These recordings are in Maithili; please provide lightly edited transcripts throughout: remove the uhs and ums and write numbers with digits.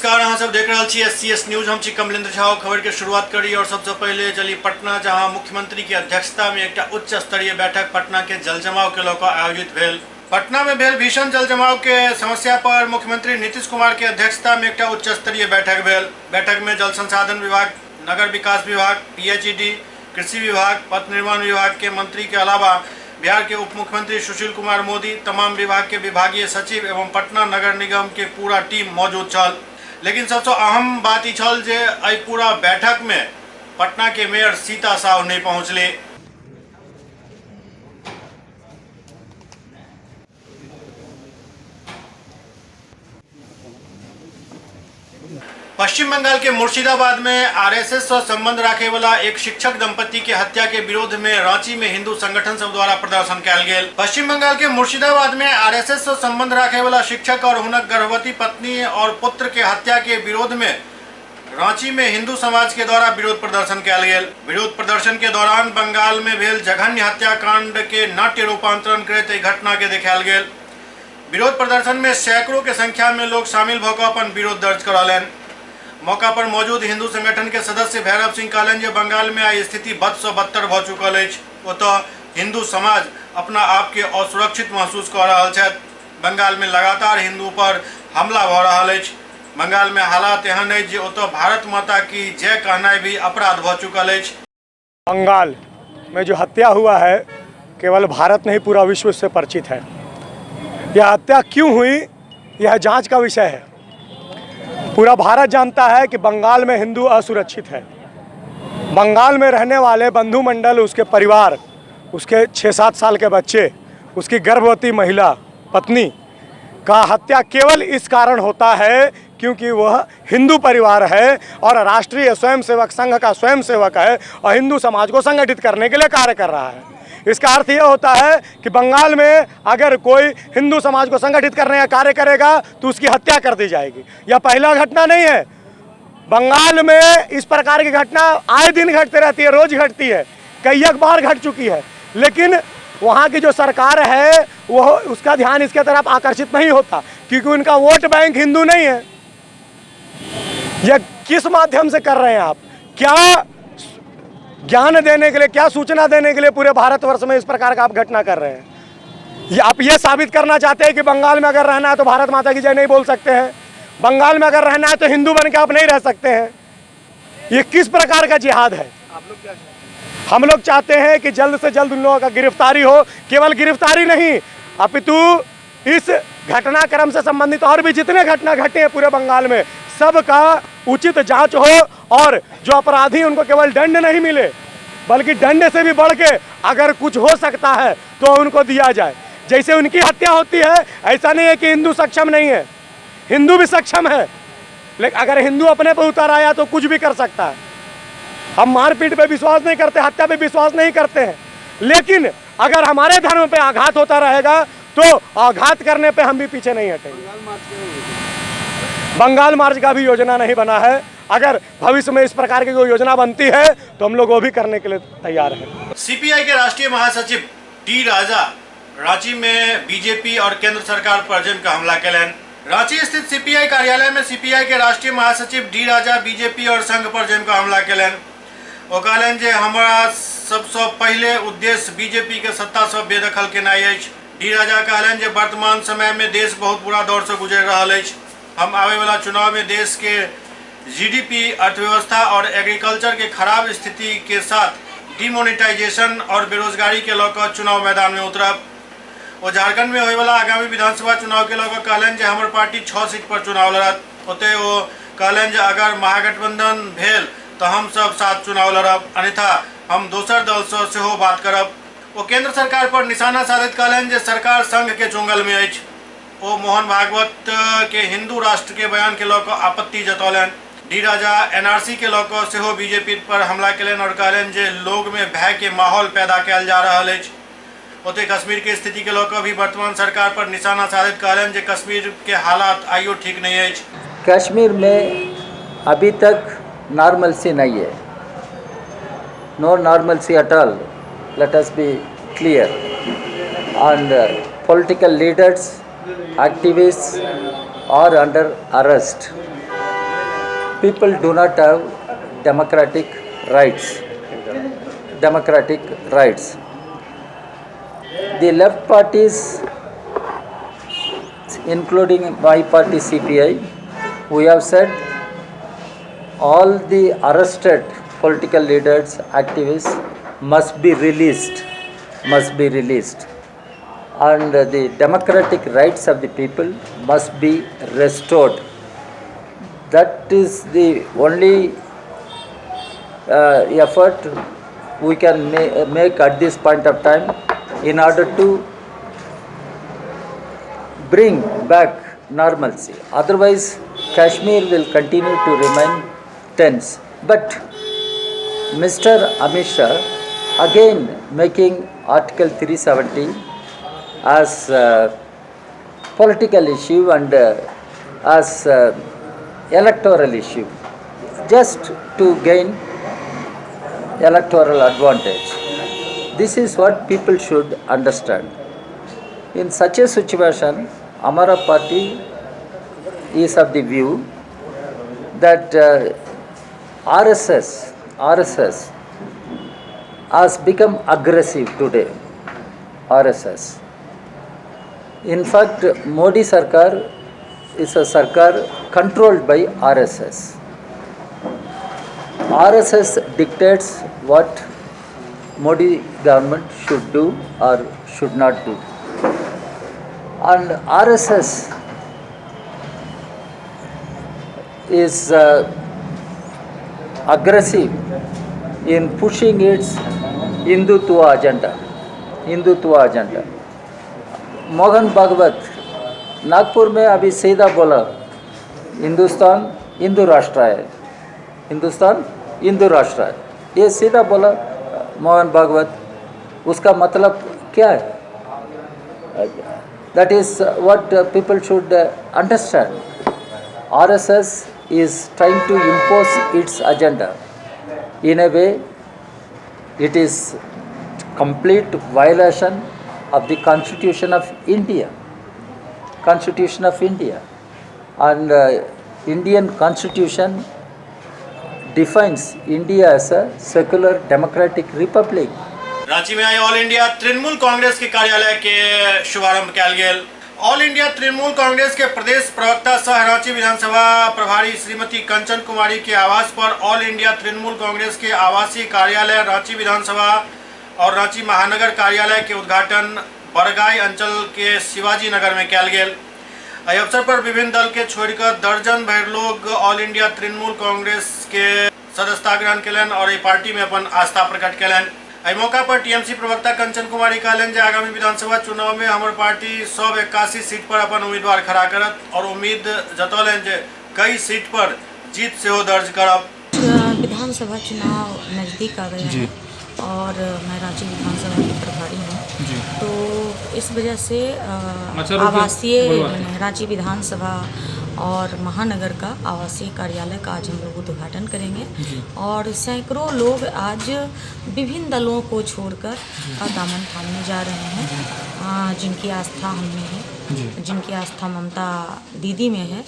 नमस्कार, अहाँ सब देख रहल छी एससीएस न्यूज। हम छी कमलेंद्र झा। खबर के शुरुआत करी और सबसे पहले चली पटना, जहां मुख्यमंत्री के अध्यक्षता में एक उच्च स्तरीय बैठक पटना के जलजमाव के लऽ कऽ आयोजित भेल। पटना में भेल भीषण जलजमाव के समस्या पर मुख्यमंत्री नीतीश कुमार के अध्यक्षता में एक उच्च स्तरीय बैठक भेल। बैठक में जल संसाधन विभाग, नगर विकास विभाग, पीएचईडी, कृषि विभाग, पथ निर्माण विभाग के मंत्री के अलावा बिहार के उप मुख्यमंत्री सुशील कुमार मोदी, तमाम विभाग के विभागीय सचिव एवं पटना नगर निगम के पूरा टीम मौजूद छल। लेकिन सबसे अहम बात ई छल जे एहि पूरा बैठक में पटना के मेयर सीता साहू नहीं पहुंचले। पश्चिम बंगाल के मुर्शिदाबाद में आरएसएस से संबंध रखे वाला एक शिक्षक दंपति के हत्या के विरोध में रांची में हिंदू संगठन सब द्वारा प्रदर्शन कयल गेल। पश्चिम बंगाल के मुर्शिदाबाद में आरएसएस से संबंध रखे वाला शिक्षक और हुनक गर्भवती पत्नी और पुत्र के हत्या के विरोध में रांची में हिंदू समाज के द्वारा विरोध प्रदर्शन कयल गेल। विरोध प्रदर्शन के दौरान बंगाल में भेल जघन्य हत्याकांड के नाट्य रूपांतरण करैत एहि घटना के देखायल गेल। विरोध प्रदर्शन में सैकड़ों के संख्या में लोग शामिल भऽ कऽ अपन विरोध दर्ज करौलनि। मौका पर मौजूद हिंदू संगठन के सदस्य भैरव सिंह कहलनि जे बंगाल में आइ स्थिति बद सँ बदतर भऽ चुकल अछि। ओतऽ हिंदू समाज अपना आप के असुरक्षित महसूस कऽ रहल छथि। बंगाल में लगातार हिंदू पर हमला भऽ रहल अछि। बंगाल में हालात एहन अछि जे ओतऽ भारत माता की जय कहनाइ भी अपराध भऽ चुकल अछि। बंगाल में जो हत्या हुआ है, केवल भारत नहीं पूरा विश्व से परिचित है। यह हत्या क्यों हुई, यह जांच का विषय है। पूरा भारत जानता है कि बंगाल में हिंदू असुरक्षित है। बंगाल में रहने वाले बंधु मंडल, उसके परिवार, उसके 6-7 साल के बच्चे, उसकी गर्भवती महिला पत्नी का हत्या केवल इस कारण होता है क्योंकि वह हिंदू परिवार है और राष्ट्रीय स्वयंसेवक संघ का स्वयंसेवक है और हिंदू समाज को संगठित करने के लिए कार्य कर रहा है। इसका अर्थ यह होता है कि बंगाल में अगर कोई हिंदू समाज को संगठित करने का कार्य करेगा तो उसकी हत्या कर दी जाएगी। यह पहला घटना नहीं है। बंगाल में इस प्रकार की घटना आए दिन घटते रहती है, रोज घटती है, कई एक बार घट चुकी है। लेकिन वहाँ की जो सरकार है वो उसका ध्यान इसके तरफ आकर्षित नहीं होता क्योंकि उनका वोट बैंक हिंदू नहीं है। यह किस माध्यम से कर रहे हैं आप? क्या ज्ञान देने के लिए, क्या सूचना देने के लिए पूरे भारतवर्ष में इस प्रकार का आप घटना कर रहे हैं? ये आप ये साबित करना चाहते हैं कि बंगाल में अगर रहना है तो भारत माता की जय नहीं बोल सकते हैं, बंगाल में अगर रहना है तो हिंदू बन के आप नहीं रह सकते हैं। ये किस प्रकार का जिहाद है? आप लोग क्या चाहते हैं? हम लोग चाहते हैं कि जल्द से जल्द उन लोगों का गिरफ्तारी हो। केवल गिरफ्तारी नहीं, अपितु इस घटनाक्रम से संबंधित और भी जितने घटना घटे हैं पूरे बंगाल में, सबका उचित जांच हो और जो अपराधी उनको केवल दंड नहीं मिले बल्कि दंड से भी बढ़ के अगर कुछ हो सकता है तो उनको दिया जाए। जैसे उनकी हत्या होती है, ऐसा नहीं है कि हिंदू सक्षम नहीं है, हिंदू भी सक्षम है, लेकिन अगर हिंदू अपने पर उतर आया तो कुछ भी कर सकता है। हम मारपीट पे विश्वास नहीं करते, हत्या पे विश्वास नहीं करते हैं, लेकिन अगर हमारे धर्म पे आघात होता रहेगा तो आघात करने पे हम भी पीछे नहीं हटेंगे। बंगाल मार्च का भी योजना नहीं बना है। अगर भविष्य में इस प्रकार की कोई योजना बनती है तो हम लोग वो भी करने के लिए तैयार हैं। सीपीआई के राष्ट्रीय महासचिव डी राजा रांची में बीजेपी और केंद्र सरकार पर जमकर हमला केलनि। रांची स्थित सीपीआई कार्यालय में सीपीआई के राष्ट्रीय महासचिव डी राजा बीजेपी और संघ पर जमकर हमला केलनि। ओ कहलनि जे हमरा सबसँ पहिले उद्देश्य बीजेपी के सत्ता सँ बेदखल केनाइ अछि। डी राजा कहलनि जे वर्तमान समय में देश बहुत बुरा दौर सँ गुजरि रहल अछि। हम आबय वाला चुनाव में देश के जीडीपी, अर्थव्यवस्था और एग्रीकल्चर के खराब स्थिति के साथ डिमोनेटाइजेशन और बेरोजगारी के लऽ कऽ चुनाव मैदान में उतरब। ओ झारखंड में होयवला आगामी विधानसभा चुनाव के लऽ कऽ कहलनि जे हमर पार्टी 6 सीट पर चुनाव लड़त। ओतहि ओ कहलनि जे अगर महागठबंधन भेल तऽ हम सब साथ चुनाव लड़ब, अन्यथा हम दोसर दल सँ सेहो बात करब। ओ केंद्र सरकार पर निशाना साधैत कहलनि जे सरकार संघ के चुंगल में अछि। ओ मोहन भागवत के हिंदू राष्ट्र के बयान के लऽ कऽ आपत्ति जतौलनि। डी राजा एनआरसी के लऽ कऽ सेहो बीजेपी पर हमला केलनि और कहलनि जे लोग में भय के माहौल पैदा कयल जा रहल अछि। ओतहि कश्मीर के स्थिति के लऽ कऽ भी वर्तमान सरकार पर निशाना साधैत कहलनि जे कश्मीर के हालात आइयो ठीक नहि अछि। कश्मीर में अभी तक नॉर्मलसी नहीं है, no normalcy at all, let us be clear. And political leaders, activists are under arrest. People do not have democratic rights. Democratic rights. The left parties, including my party CPI, we have said all the arrested political leaders, activists must be released, must be released, and the democratic rights of the people must be restored. That is the only effort we can make at this point of time in order to bring back normalcy. Otherwise, Kashmir will continue to remain tense. But Mr. Amit Shah again making Article 370 as a political issue and as electoral issue, just to gain electoral advantage. This is what people should understand. In such a situation, Amara party is of the view that RSS has become aggressive today. RSS. In fact, Modi Sarkar is a Sarkar controlled by RSS. RSS dictates what Modi government should do or should not do. And RSS is aggressive in pushing its Hindutva agenda. Hindutva agenda. Mohan Bhagwat Nagpur में अभी सीधा बोला, हिंदुस्तान हिंदू राष्ट्र है, हिंदुस्तान हिंदू राष्ट्र है, ये सीधा बोला मोहन भागवत। उसका मतलब क्या है? That is what people should understand. RSS is trying to impose its agenda. In a way, it is complete violation of the Constitution of India. Constitution of India. And Indian Constitution defines India as a secular democratic republic. Ranchi में आई ऑल इंडिया तृणमूल कांग्रेस के कार्यालय के शुभारंभ कयल गेल। ऑल इंडिया तृणमूल कांग्रेस के प्रदेश प्रवक्ता सह रांची विधानसभा प्रभारी श्रीमती कंचन कुमारी के आवास पर ऑल इंडिया तृणमूल कांग्रेस के आवासीय कार्यालय रांची विधानसभा और रांची महानगर कार्यालय के उद्घाटन बरगाई अंचल के शिवाजी नगर में कयल गेल। एहि अवसर पर विभिन्न दल के छोड़िकर दर्जन भरि लोग ऑल इंडिया तृणमूल कांग्रेस के सदस्यता ग्रहण केलनि और एहि पार्टी में अपन आस्था प्रकट केलनि। एहि मौका पर टीएमसी प्रवक्ता कंचन कुमारी कहलनि जे आगामी विधानसभा चुनाव में हमर पार्टी सब 81 सीट पर अपन उम्मीदवार खड़ा करत और उम्मीद जतौलनि जे कई सीट पर जीत सेहो दर्ज करब। विधानसभा चुनाव नज़दीक आ गया है और मैं रांची विधानसभा की प्रभारी हूँ, तो इस वजह से आवासीय रांची विधानसभा और महानगर का आवासीय कार्यालय का आज हम लोग उद्घाटन करेंगे और सैकड़ों लोग आज विभिन्न दलों को छोड़कर दामन थामने जा रहे हैं, जिनकी आस्था हम में है, जिनकी आस्था ममता दीदी में है,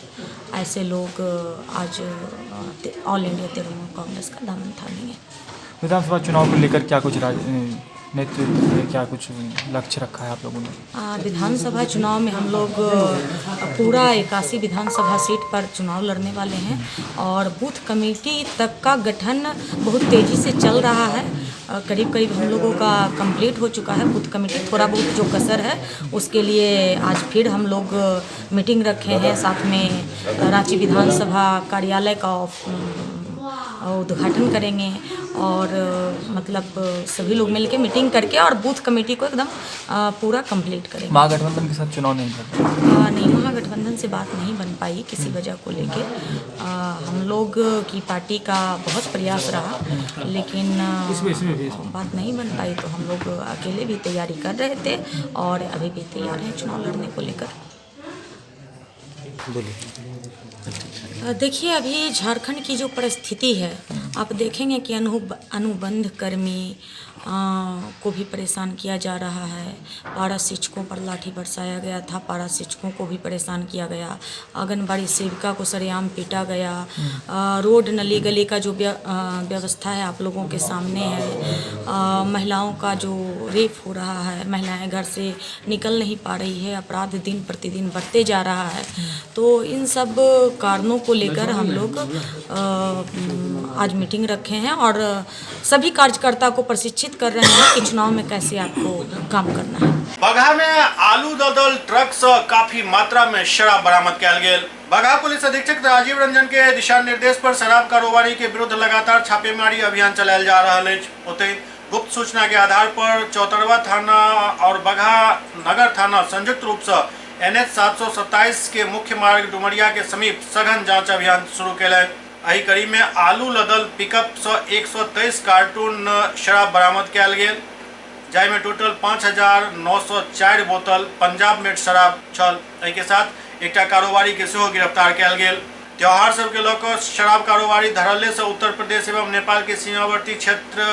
ऐसे लोग आज ऑल इंडिया तृणमूल कांग्रेस का दामन थामेंगे। विधानसभा चुनाव को लेकर क्या कुछ नेतृत्व में क्या कुछ लक्ष्य रखा है आप लोगों ने? विधानसभा चुनाव में हम लोग पूरा 81 विधानसभा सीट पर चुनाव लड़ने वाले हैं और बूथ कमेटी तक का गठन बहुत तेज़ी से चल रहा है। करीब करीब हम लोगों का कंप्लीट हो चुका है बूथ कमेटी, थोड़ा बहुत जो कसर है उसके लिए आज फिर हम लोग मीटिंग रखे हैं। साथ में रांची विधानसभा कार्यालय का उद्घाटन करेंगे और मतलब सभी लोग मिलके मीटिंग करके और बूथ कमेटी को एकदम पूरा कंप्लीट करेंगे। महागठबंधन के साथ चुनाव नहीं लड़? नहीं, महागठबंधन से बात नहीं बन पाई किसी वजह को लेके। हम लोग की पार्टी का बहुत प्रयास रहा लेकिन बात नहीं बन पाई, तो हम लोग अकेले भी तैयारी कर रहे थे और अभी भी तैयार हैं चुनाव लड़ने को लेकर। देखिए, अभी झारखंड की जो परिस्थिति है आप देखेंगे कि अनुबंध कर्मी को भी परेशान किया जा रहा है। पारा शिक्षकों पर लाठी बरसाया गया था, पारा शिक्षकों को भी परेशान किया गया, आंगनबाड़ी सेविका को सरेआम पीटा गया, रोड नली गली का जो व्यवस्था है आप लोगों के सामने है, महिलाओं का जो रेप हो रहा है, महिलाएं घर से निकल नहीं पा रही है, अपराध दिन प्रतिदिन बढ़ते जा रहा है। तो इन सब कारणों को लेकर हम लोग आज मीटिंग रखे हैं और सभी कार्यकर्ता को प्रशिक्षित कर रहे हैं कि चुनाव में कैसे आपको काम करना है। बगहा में आलू दलदल ट्रक से काफी मात्रा में शराब बरामद कयल गेल। बगहा पुलिस अधीक्षक राजीव रंजन के दिशा निर्देश पर शराब कारोबारी के विरुद्ध लगातार छापेमारी अभियान चलायल जा रहल अछि। ओतहि गुप्त सूचना के आधार पर चौतरवा थाना और बगहा नगर थाना संयुक्त रूप से एनएच 727 के मुख्य मार्ग डुमरिया के समीप सघन जांच अभियान शुरू कयलनि। एहि कड़ी में आलू लदल पिकअप से 123 कार्टून शराब बरामद कयल गेल, जाहिमे टोटल 5904 बोतल पंजाब मेड शराब छल। एहि के साथ एकटा कारोबारी के सेहो गिरफ्तार कयल गेल। त्योहार सबके लऽ कऽ शराब कारोबारी धड़ल्ले से उत्तर प्रदेश एवं नेपाल के सीमावर्ती क्षेत्र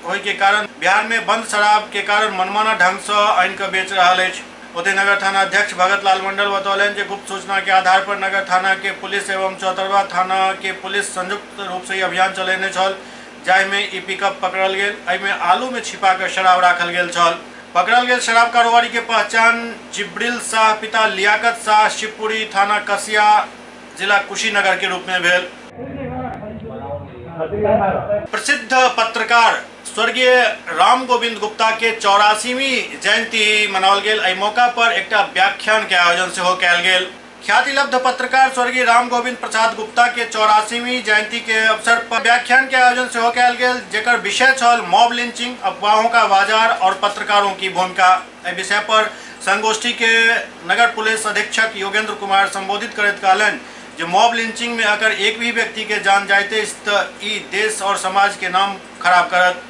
होय के कारण बिहार में बंद शराब के कारण मनमाना ढंग से आनि कऽ बेच रहल अछि। ओतहि नगर थाना अध्यक्ष भगत लाल मंडल बतौलनि जे गुप्त सूचना के आधार पर नगर थाना के पुलिस एवं चौतरवा थाना के पुलिस संयुक्त रूप से ई अभियान चलेने छल, जाहिमे ई पिकअप पकड़ल गेल। एहिमे आलू में छिपा कऽ शराब राखल गेल छल। पकड़ल गेल शराब कारोबारी के पहचान जिब्रिल शाह पिता लियाकत शाह शिवपुरी थाना कसिया जिला कुशीनगर के रूप में भेल। प्रसिद्ध पत्रकार स्वर्गीय राम गोविंद गुप्ता के 84वीं जयंती मनाओल गेल। एहि मौका पर एकटा व्याख्यान के आयोजन सेहो कयल गेल। ख्यातिलब्ध पत्रकार स्वर्गीय राम गोविंद प्रसाद गुप्ता के 84वीं जयंती के अवसर पर व्याख्यान के आयोजन सेहो कयल गेल, जेकर विषय छल मॉब लिंचिंग, अफवाहों का बाजार और पत्रकारों की भूमिका। एहि विषय पर संगोष्ठी के नगर पुलिस अधीक्षक योगेंद्र कुमार संबोधित करैत कहलनि जे मॉब लिंचिंग में अगर एक भी व्यक्ति के जान जाइत अछि तऽ ई देश और समाज के नाम खराब करत।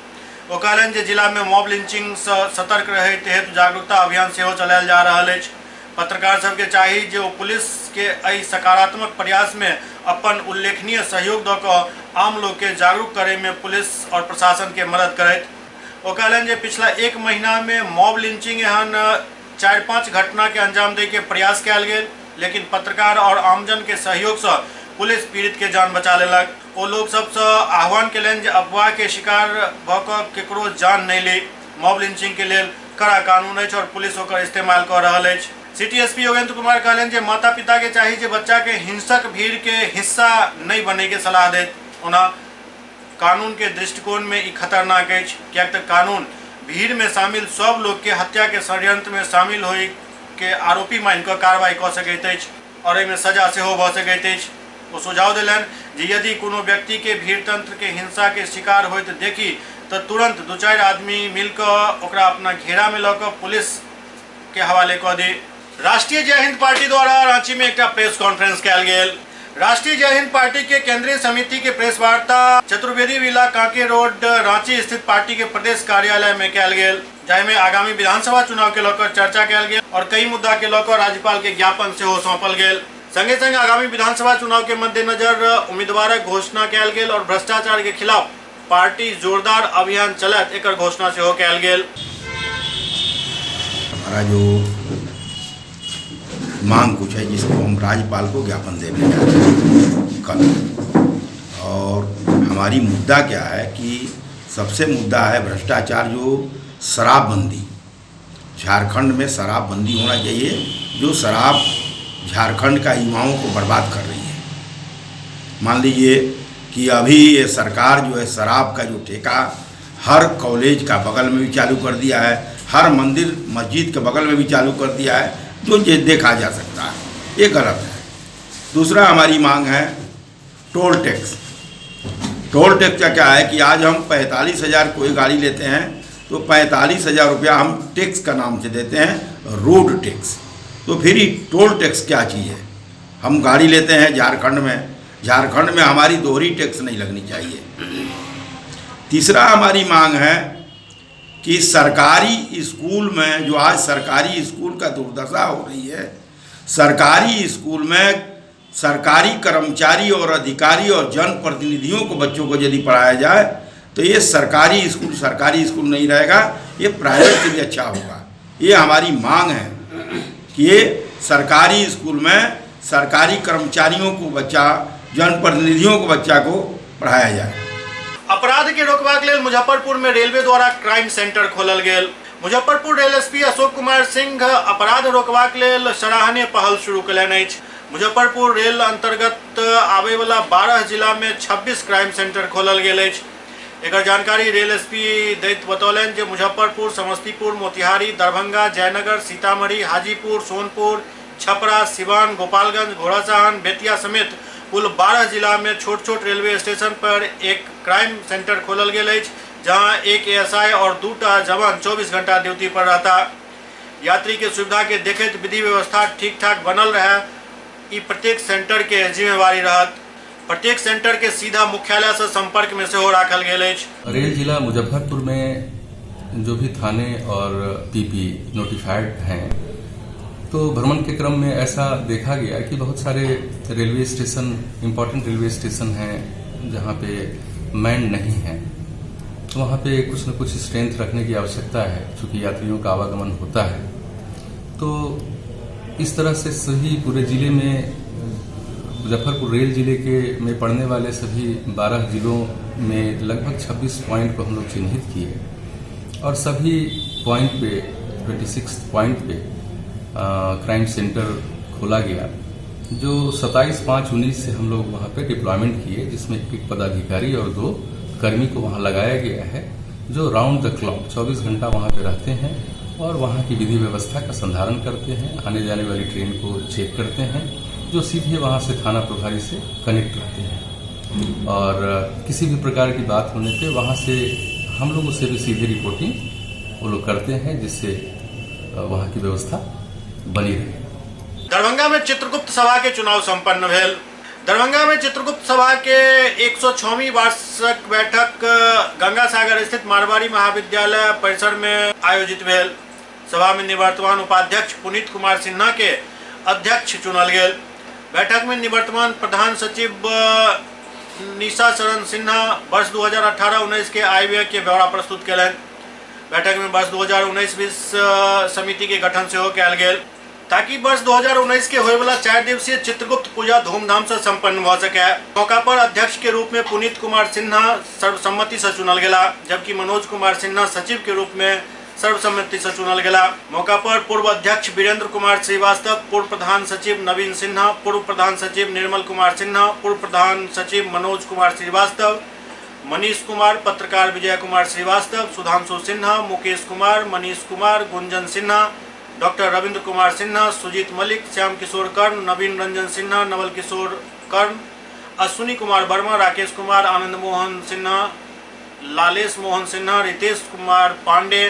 ओ कहलनि जे जिला में मॉब लिंचिंग सँ सतर्क रहैत हेतु जागरूकता अभियान सेहो चलायल जा रहल अछि। पत्रकार सबके चाही जे ओ पुलिस के एहि सकारात्मक प्रयास में अपन उल्लेखनीय सहयोग दऽ कऽ आम लोक के जागरूक करय में पुलिस और प्रशासन के मदद करथि। ओ कहलनि जे पिछला एक महीना में मॉब लिंचिंग एहन 4-5 घटना के अंजाम दै के प्रयास कयल गेल, लेकिन पत्रकार और आमजन के सहयोग सँ पुलिस पीड़ित के जान बचा लेलक। ओ लोक सबसँ आह्वान केलनि जे अफवाह के शिकार भऽ कऽ केकरो जान नहि ली। मॉब लिंचिंग के लेल कड़ा कानून अछि और पुलिस ओकर इस्तेमाल कऽ रहल अछि। सिटी एसपी योगेंद्र कुमार कहलनि जे माता पिता के चाही जे बच्चा के हिंसक भीड़ के हिस्सा नहि बनय के सलाह देत। ओना कानून के दृष्टिकोण में ई खतरनाक अछि, किएक तऽ कानून भीड़ में शामिल सब लोक के हत्या के षड्यंत्र में शामिल होय के आरोपी मानि कऽ कार्रवाई कऽ सकैत अछि और एहिमे सजा सेहो भऽ सकैत अछि। ओ सुझाव देलनि जे यदि कोनो व्यक्ति के भीड़ तंत्र के हिंसा के शिकार होइत देखी तऽ तुरंत 2-4 आदमी मिल कऽ ओकरा अपना घेरा में लऽ कऽ पुलिस के हवाले कऽ दी। राष्ट्रीय जय हिंद पार्टी द्वारा रांची में एकटा प्रेस कॉन्फ्रेंस कयल गेल। राष्ट्रीय जय हिंद पार्टी के केंद्रीय समिति के प्रेस वार्ता चतुर्वेदी विला कांके रोड रांची स्थित पार्टी के प्रदेश कार्यालय में कयल गेल, जाहिमे आगामी विधानसभा चुनाव के लऽ कऽ चर्चा कयल गेल और कई मुद्दा के लऽ कऽ राज्यपाल के ज्ञापन सेहो सौंपल गेल। संगे संग आगामी विधानसभा चुनाव के मद्देनजर उम्मीदवारक घोषणा कयल गेल और भ्रष्टाचार के खिलाफ पार्टी जोरदार अभियान चलत एकर घोषणा सेहो कयल गेल। हमारा जो मांग कुछ है जिसको हम राज्यपाल को ज्ञापन देने जा रहे हैं कल, और हमारी मुद्दा क्या है कि सबसे मुद्दा है भ्रष्टाचार, जो शराबबंदी, झारखंड में शराबबंदी होना चाहिए, जो शराब झारखंड का युवाओं को बर्बाद कर रही है। मान लीजिए कि अभी ये सरकार जो है शराब का जो ठेका हर कॉलेज का बगल में भी चालू कर दिया है, हर मंदिर मस्जिद के बगल में भी चालू कर दिया है, जो ये देखा जा सकता है, ये गलत है। दूसरा हमारी मांग है टोल टैक्स। टोल टैक्स का क्या है कि आज हम 45,000 कोई गाड़ी लेते हैं तो 45,000 रुपया हम टैक्स का नाम से देते हैं, रोड टैक्स। तो फिर ये टोल टैक्स क्या चीज़ है? हम गाड़ी लेते हैं झारखंड में, झारखंड में हमारी दोहरी टैक्स नहीं लगनी चाहिए। तीसरा हमारी मांग है कि सरकारी स्कूल में जो आज सरकारी स्कूल का दुर्दशा हो रही है, सरकारी स्कूल में सरकारी कर्मचारी और अधिकारी और जनप्रतिनिधियों को बच्चों को यदि पढ़ाया जाए तो ये सरकारी स्कूल नहीं रहेगा, ये प्राइवेट के लिए अच्छा होगा। ये हमारी मांग है कि ये सरकारी स्कूल में सरकारी कर्मचारियों को बच्चा, जनप्रतिनिधियों को बच्चा को पढ़ाया जाए। अपराध के रोकबाक लेल मुजफ्फरपुर में रेलवे द्वारा क्राइम सेंटर खोलल गेल। मुजफ्फरपुर रेल एसपी अशोक कुमार सिंह अपराध रोकबाक लेल सराहनीय पहल शुरू कयलनि अछि। मुजफ्फरपुर रेल अंतर्गत आबयवला 12 जिला में 26 क्राइम सेंटर खोलल गेल अछि। एकर जानकारी रेल एसपी दैत बतौलनि जे मुजफ्फरपुर, समस्तीपुर, मोतिहारी, दरभंगा, जयनगर, सीतामढ़ी, हाजीपुर, सोनपुर, छपरा, सिवान, गोपालगंज, घोड़ासहन, बेतिया समेत कुल 12 जिला में छोट छोट रेलवे स्टेशन पर एक क्राइम सेंटर खोलल गेल अछि, जहां एक एएसआई और 2 जवान 24 घंटा ड्यूटी पर रहता। यात्री के सुविधा के देखैत विधि व्यवस्था ठीक ठाक बनल रहे, ई प्रत्येक सेंटर के जिम्मेवारी रहत। प्रत्येक सेंटर के सीधा मुख्यालय से संपर्क में सेहो राखल गेल अछि। रेल जिला मुजफ्फरपुर में जो भी थाने और पीपी नोटिफाइड हैं, तो भ्रमण के क्रम में ऐसा देखा गया कि बहुत सारे railway station, important railway station हैं जहां पे मैन नहीं है, तो वहां पे कुछ न कुछ स्ट्रेंथ रखने की आवश्यकता है, चूँकि यात्रियों का आवागमन होता है। तो इस तरह से सभी पूरे जिले में, मुजफ्फरपुर रेल जिले के में पड़ने वाले सभी 12 जिलों में लगभग 26 पॉइंट को हम लोग चिन्हित किए और सभी पॉइंट पे 26 पॉइंट पे क्राइम सेंटर खोला गया, जो 27/5/19 से हम लोग वहाँ पे डिप्लॉयमेंट किए, जिसमें एक पदाधिकारी और 2 कर्मी को वहाँ लगाया गया है, जो राउंड the clock 24 घंटा वहाँ पे रहते हैं और वहाँ की विधि व्यवस्था का संधारण करते हैं, आने जाने वाली ट्रेन को चेक करते हैं, जो सीधे वहाँ से थाना प्रभारी से कनेक्ट रहते हैं और किसी भी प्रकार की बात होने पे वहाँ से हम लोग उससे भी सीधे रिपोर्टिंग वो लोग करते हैं, जिससे वहाँ की व्यवस्था बनी रहे। दरभंगा में चित्रगुप्त सभा के चुनाव संपन्न भेल। दरभंगा में चित्रगुप्त सभा के 106वीं वार्षिक बैठक गंगा सागर स्थित मारवाड़ी महाविद्यालय परिसर में आयोजित भेल। सभा में निवर्तमान उपाध्यक्ष पुनीत कुमार सिन्हा के अध्यक्ष चुनल गेल। बैठक में निवर्तमान प्रधान सचिव निशा शरण सिन्हा वर्ष 2018-19 के आय व्यय के ब्यौरा प्रस्तुत कयलनि। बैठक में वर्ष 2019-20 समिति के गठन सेहो कयल गेल, ताकि वर्ष 2019 के होयवला 4 दिवसीय चित्रगुप्त पूजा धूमधाम से संपन्न भ सके। मौका पर अध्यक्ष के रूप में पुनीत कुमार सिन्हा सर्वसम्मति से चुनल गेला, जबकि मनोज कुमार सिन्हा सचिव के रूप में सर्वसम्मति से चुनल गेला। मौका पर पूर्व अध्यक्ष वीरेंद्र कुमार श्रीवास्तव, पूर्व प्रधान सचिव नवीन सिन्हा, पूर्व प्रधान सचिव निर्मल कुमार सिन्हा, पूर्व प्रधान सचिव मनोज कुमार श्रीवास्तव, मनीष कुमार, पत्रकार विजय कुमार श्रीवास्तव, सुधांशु सिन्हा, मुकेश कुमार, मनीष कुमार, गुंजन सिन्हा, डॉक्टर रविंद्र कुमार सिन्हा, सुजीत मलिक, श्याम किशोर कर्ण, नवीन रंजन सिन्हा, नवल किशोर कर्ण, अश्विनी कुमार वर्मा, राकेश कुमार, आनंद मोहन सिन्हा, लालेश मोहन सिन्हा, रितेश कुमार पांडे,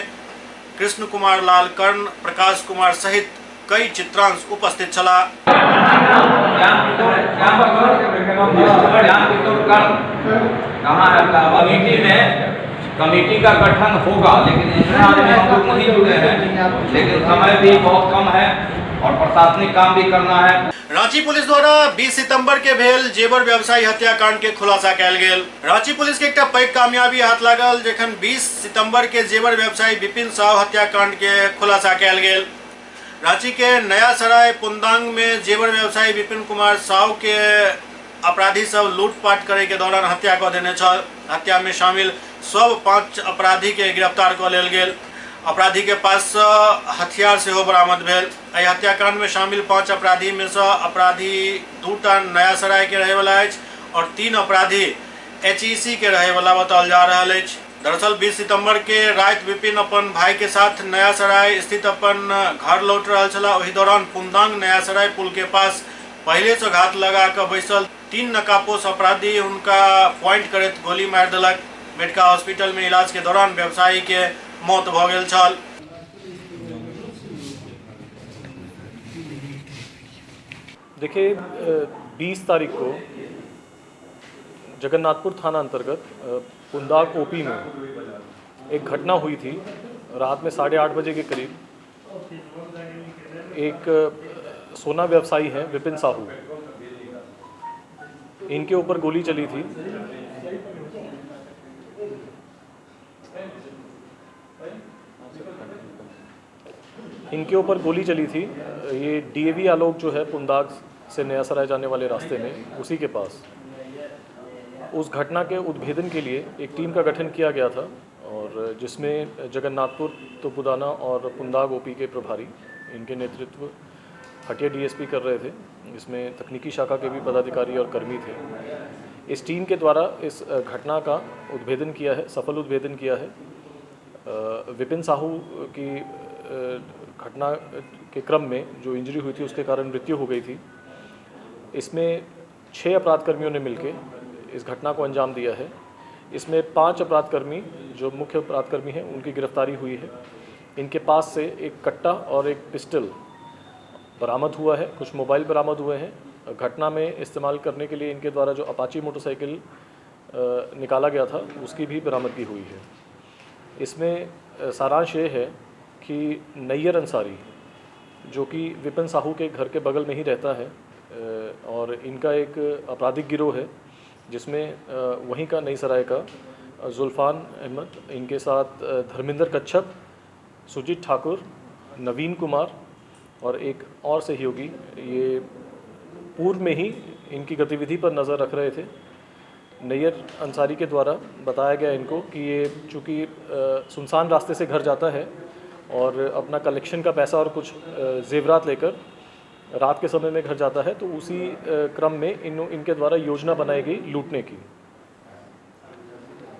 कृष्ण कुमार लाल कर्ण, प्रकाश कुमार सहित कई चित्रांश उपस्थित छला। कमेटी का गठन होगा, लेकिन इतना आदमी हम लोग नहीं जुड़े हैं, लेकिन समय भी बहुत कम है और प्रशासनिक काम भी करना है। रांची पुलिस द्वारा 20 सितंबर के भेल जेवर व्यवसायी हत्याकांड के खुलासा कयल गेल। रांची पुलिस के एकटा पैघ कामयाबी हाथ लागल, जखन 20 सितंबर के जेवर व्यवसायी विपिन साव हत्याकांड के खुलासा कयल गेल। रांची के नया सराय पुंदांग में जेवर व्यवसायी विपिन कुमार साव के अपराधी सब लूटपाट करे के दौरान हत्या कऽ देने छल। हत्या में शामिल सब 5 अपराधी के गिरफ्तार कऽ लेल गेल। अपराधी के पास हथियार सेहो बरामद भेल। एहि हत्याकांड में शामिल 5 अपराधी में से अपराधी 2 नया सराय के रहैवला अछि और 3 अपराधी एचईसी के रहैवला बताओल जा रहल अछि। दरअसल 20 सितंबर के राति विपिन अपन भाई के साथ नया सराय स्थित अपन घर लौट रहल छलाह। ओहि दौरान पुंदांग नया सराय पुल के पास पहले से घात लगा कऽ बैसल 3 नकाबपोश अपराधी हुनका पॉइंट करैत गोली मारि देलक। मेडिकल हॉस्पिटल में इलाज के दौरान व्यवसायी के मौत भऽ गेल छल। देखिए 20 तारीख को जगन्नाथपुर थाना अंतर्गत पुंदाग ओपी में एक घटना हुई थी। रात में 8:30 बजे के करीब एक सोना व्यवसायी हैं विपिन साहू, इनके ऊपर गोली चली थी। इनके ऊपर गोली चली थी। ये डीएवी आलोक जो है पुंदाग से नयासराय जाने वाले रास्ते में, उसी के पास। उस घटना के उद्भेदन के लिए एक टीम का गठन किया गया था और जिसमें जगन्नाथपुर, तुपुदाना और पुंदाग ओपी के प्रभारी, इनके नेतृत्व हटिया डीएसपी कर रहे थे। इसमें तकनीकी शाखा के भी पदाधिकारी और कर्मी थे। इस टीम के द्वारा इस घटना का उद्भेदन किया है, सफल उद्भेदन किया है। विपिन साहू की घटना के क्रम में जो इंजरी हुई थी उसके कारण मृत्यु हो गई थी। इसमें 6 अपराधकर्मियों ने मिलकर इस घटना को अंजाम दिया है। इसमें 5 अपराधकर्मी जो मुख्य अपराधकर्मी हैं उनकी गिरफ्तारी हुई है। इनके पास से एक कट्टा और एक पिस्टल बरामद हुआ है, कुछ मोबाइल बरामद हुए हैं। घटना में इस्तेमाल करने के लिए इनके द्वारा जो अपाची मोटरसाइकिल निकाला गया था उसकी भी बरामदगी हुई है। इसमें सारांश ये है कि नैयर अंसारी, जो कि विपिन साहू के घर के बगल में ही रहता है और इनका एक आपराधिक गिरोह है जिसमें वहीं का नई सराय का जुल्फान अहमद, इनके साथ धर्मेंद्र कच्छप, सुजीत ठाकुर, नवीन कुमार और एक और सहयोगी, ये पूर्व में ही इनकी गतिविधि पर नज़र रख रहे थे। नैयर अंसारी के द्वारा बताया गया इनको कि ये चूँकि सुनसान रास्ते से घर जाता है और अपना कलेक्शन का पैसा और कुछ जेवरात लेकर रात के समय में घर जाता है, तो उसी क्रम में इनके द्वारा योजना बनाई गई लूटने की।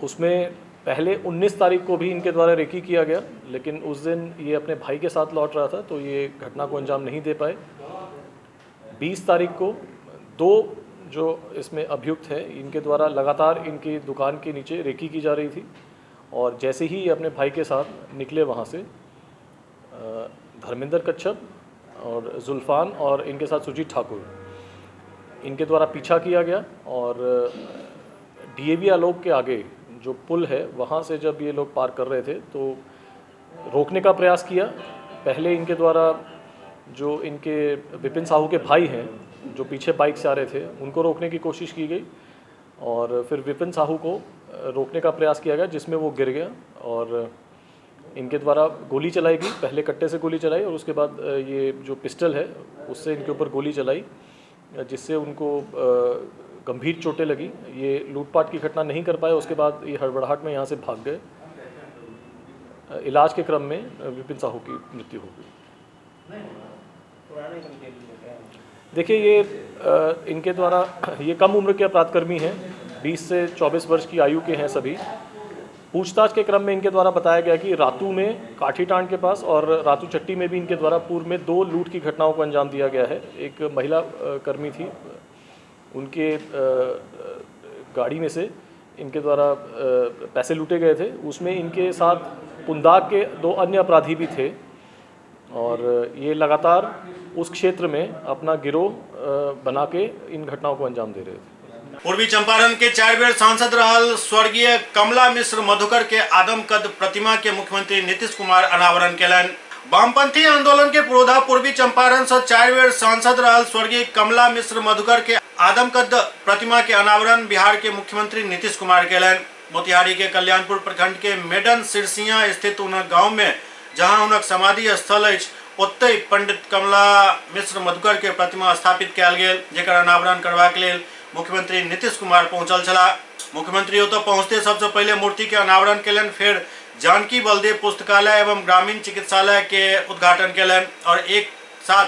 उसमें पहले 19 तारीख को भी इनके द्वारा रेकी किया गया, लेकिन उस दिन ये अपने भाई के साथ लौट रहा था तो ये घटना को अंजाम नहीं दे पाए। 20 तारीख को 2 जो इसमें अभियुक्त हैं इनके द्वारा लगातार इनकी दुकान के नीचे रेकी की जा रही थी और जैसे ही ये अपने भाई के साथ निकले वहाँ से, धर्मेंद्र कच्छप और जुल्फान और इनके साथ सुजीत ठाकुर, इनके द्वारा पीछा किया गया और डीएवी आलोक के आगे जो पुल है वहाँ से जब ये लोग पार कर रहे थे तो रोकने का प्रयास किया। पहले इनके द्वारा जो इनके विपिन साहू के भाई हैं जो पीछे बाइक से आ रहे थे उनको रोकने की कोशिश की गई और फिर विपिन साहू को रोकने का प्रयास किया गया जिसमें वो गिर गया और इनके द्वारा गोली चलाई गई। पहले कट्टे से गोली चलाई और उसके बाद ये जो पिस्टल है उससे इनके ऊपर गोली चलाई जिससे उनको गंभीर चोटें लगी। ये लूटपाट की घटना नहीं कर पाए, उसके बाद ये हड़बड़ाहट में यहाँ से भाग गए। इलाज के क्रम में विपिन साहू की मृत्यु हो गई। देखिए, ये इनके द्वारा ये कम उम्र के अपराधकर्मी हैं, 20 से 24 वर्ष की आयु के हैं सभी। पूछताछ के क्रम में इनके द्वारा बताया गया कि रातू में काठीटांड के पास और रातू चट्टी में भी इनके द्वारा पूर्व में 2 लूट की घटनाओं को अंजाम दिया गया है। एक महिला कर्मी थी, उनके गाड़ी में से इनके द्वारा पैसे लूटे गए थे। उसमें इनके साथ पुंदाग के 2 अन्य अपराधी भी थे और ये लगातार उस क्षेत्र में अपना गिरोह बना के इन घटनाओं को अंजाम दे रहे थे। पूर्वी चंपारण के 4 बेर सांसद रहल स्वर्गीय कमला मिश्र मधुकर के आदमकद प्रतिमा के मुख्यमंत्री नीतीश कुमार अनावरण केलनि। वामपंथी आंदोलन के पुरोधा पूर्वी चंपारण से 4 बेर सांसद रहल स्वर्गीय कमला मिश्र मधुकर के आदमकद प्रतिमा के अनावरण बिहार के मुख्यमंत्री नीतीश कुमार केलनि। मोतिहारी के कल्याणपुर प्रखंड के मेडन सिरसिया स्थित हुनक गांव में जहां हुनक समाधि स्थल अछि ओतहि पंडित कमला मिश्र मधुकर के प्रतिमा स्थापित कयल गेल, जेकर अनावरण करबाक लेल मुख्यमंत्री नीतीश कुमार पहुंचल छलाह। मुख्यमंत्री ओतऽ पहुंचते सबसे पहले मूर्ति के अनावरण केलनि, फिर जानकी बलदेव पुस्तकालय एवं ग्रामीण चिकित्सालय के उद्घाटन केलनि और एक साथ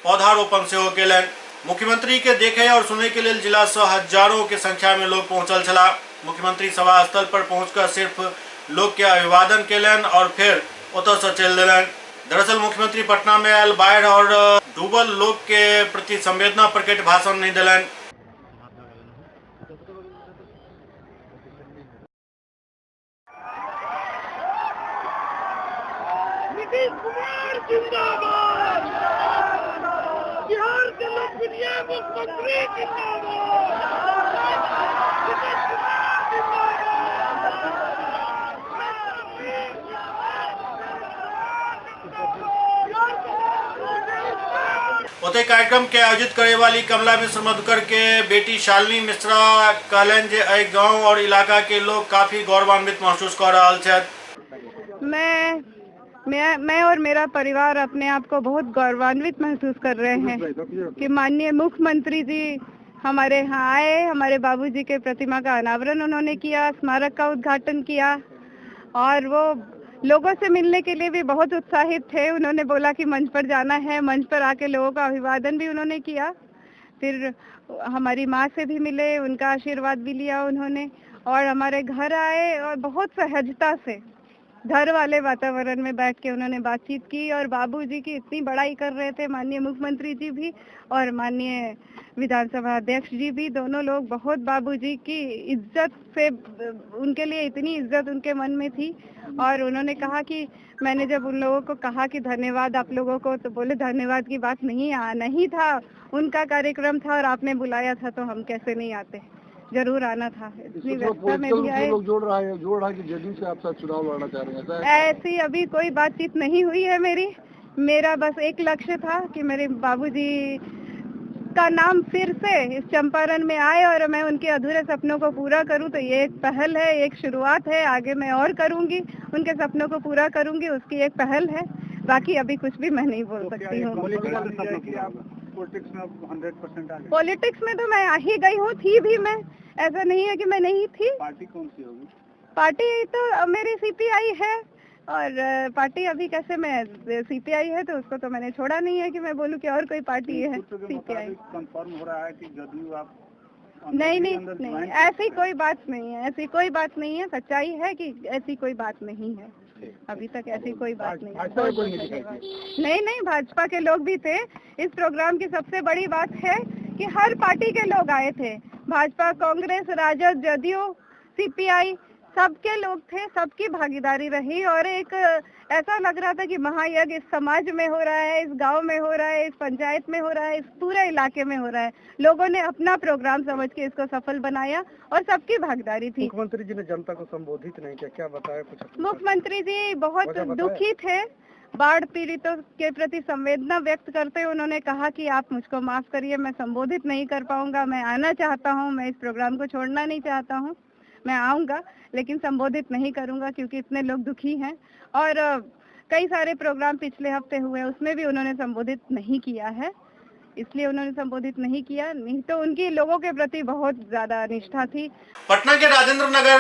पौधारोपण सेहो केलनि। मुख्यमंत्री के देखे और सुने के लेल जिला से हजारों के संख्या में लोग पहुंचल छलाह। मुख्यमंत्री सभा स्थल पर पहुंचकर सिर्फ लोग के अभिवादन केलनि और फिर ओतऽ से चलि देलनि। दरअसल मुख्यमंत्री पटना में आयल बाढ़ि और डूबल लोग के प्रति संवेदना प्रकट भाषण नहीं देलनि। नीतीश कुमार जिंदाबाद, बिहार के लोकप्रिय मुख्यमंत्री जिंदाबाद, नीतीश कुमार जिंदाबाद। ओतहि कार्यक्रम के आयोजित करे वाली कमला मिश्र मधुकर के बेटी शालिनी मिश्रा कहलनि जे एहि गांव और इलाका के लोग काफी गौरवान्वित महसूस कर रहल छथि। मैं और मेरा परिवार अपने आप को बहुत गौरवान्वित महसूस कर रहे हैं कि माननीय मुख्यमंत्री जी हमारे यहाँ आए, हमारे बाबूजी के प्रतिमा का अनावरण उन्होंने किया, स्मारक का उद्घाटन किया और वो लोगों से मिलने के लिए भी बहुत उत्साहित थे। उन्होंने बोला कि मंच पर जाना है, मंच पर आके लोगों का अभिवादन भी उन्होंने किया, फिर हमारी माँ से भी मिले, उनका आशीर्वाद भी लिया उन्होंने और हमारे घर आए और बहुत सहजता से घर वाले वातावरण में बैठ के उन्होंने बातचीत की और बाबूजी की इतनी बड़ाई कर रहे थे माननीय मुख्यमंत्री जी भी और माननीय विधानसभा अध्यक्ष जी भी, दोनों लोग बहुत बाबूजी की इज्जत से, उनके लिए इतनी इज्जत उनके मन में थी। और उन्होंने कहा कि मैंने जब उन लोगों को कहा कि धन्यवाद आप लोगों को, तो बोले धन्यवाद की बात नहीं, आना ही था, उनका कार्यक्रम था और आपने बुलाया था तो हम कैसे नहीं आते, जरूर आना था। इतनी व्यवस्था में भी आए। लोग जोड़ रहा है कि जेडीयू से आप साथ चुनाव लड़ना चाह रहे हैं, ऐसी अभी कोई बातचीत नहीं हुई है मेरी। मेरा बस एक लक्ष्य था कि मेरे बाबूजी का नाम फिर से इस चंपारण में आए और मैं उनके अधूरे सपनों को पूरा करूं, तो ये एक पहल है, एक शुरुआत है। आगे मैं और करूंगी, उनके सपनों को पूरा करूंगी, उसकी एक पहल है। बाकी अभी कुछ भी मैं नहीं बोल सकती हूँ। पॉलिटिक्स में 100% पॉलिटिक्स में तो मैं आ ही गई हूँ, थी भी मैं, ऐसा नहीं है कि मैं नहीं थी। पार्टी कौन सी होगी? पार्टी तो मेरी सीपीआई है और पार्टी अभी कैसे, मैं सीपीआई है तो उसको तो मैंने छोड़ा नहीं है कि मैं बोलूँ कि और कोई पार्टी है। सीपीआई कंफर्म हो रहा है कि जदयू आप? नहीं नहीं नहीं, ऐसी कोई बात नहीं है, ऐसी कोई बात नहीं है। सच्चाई है कि ऐसी कोई बात नहीं है, अभी तक ऐसी कोई बात नहीं। नहीं नहीं, भाजपा के लोग भी थे। इस प्रोग्राम की सबसे बड़ी बात है कि हर पार्टी के लोग आए थे, भाजपा, कांग्रेस, राजद, जदयू, सीपीआई, सबके लोग थे, सबकी भागीदारी रही और एक ऐसा लग रहा था कि महायज्ञ इस समाज में हो रहा है, इस गांव में हो रहा है, इस पंचायत में हो रहा है, इस पूरे इलाके में हो रहा है। लोगों ने अपना प्रोग्राम समझ के इसको सफल बनाया और सबकी भागीदारी थी। मुख्यमंत्री जी ने जनता को संबोधित नहीं किया, क्या बताया कुछ? मुख्यमंत्री जी बहुत दुखी थे, बाढ़ पीड़ितों के प्रति संवेदना व्यक्त करते हुए उन्होंने कहा कि आप मुझको माफ करिए, मैं संबोधित नहीं कर पाऊंगा, मैं आना चाहता हूँ, मैं इस प्रोग्राम को छोड़ना नहीं चाहता हूँ, मैं आऊँगा लेकिन संबोधित नहीं करूँगा क्योंकि इतने लोग दुखी हैं। और कई सारे प्रोग्राम पिछले हफ्ते हुए उसमें भी उन्होंने संबोधित नहीं किया है, इसलिए उन्होंने संबोधित नहीं किया, नहीं तो उनकी लोगों के प्रति बहुत ज्यादा निष्ठा थी। पटना के राजेंद्र नगर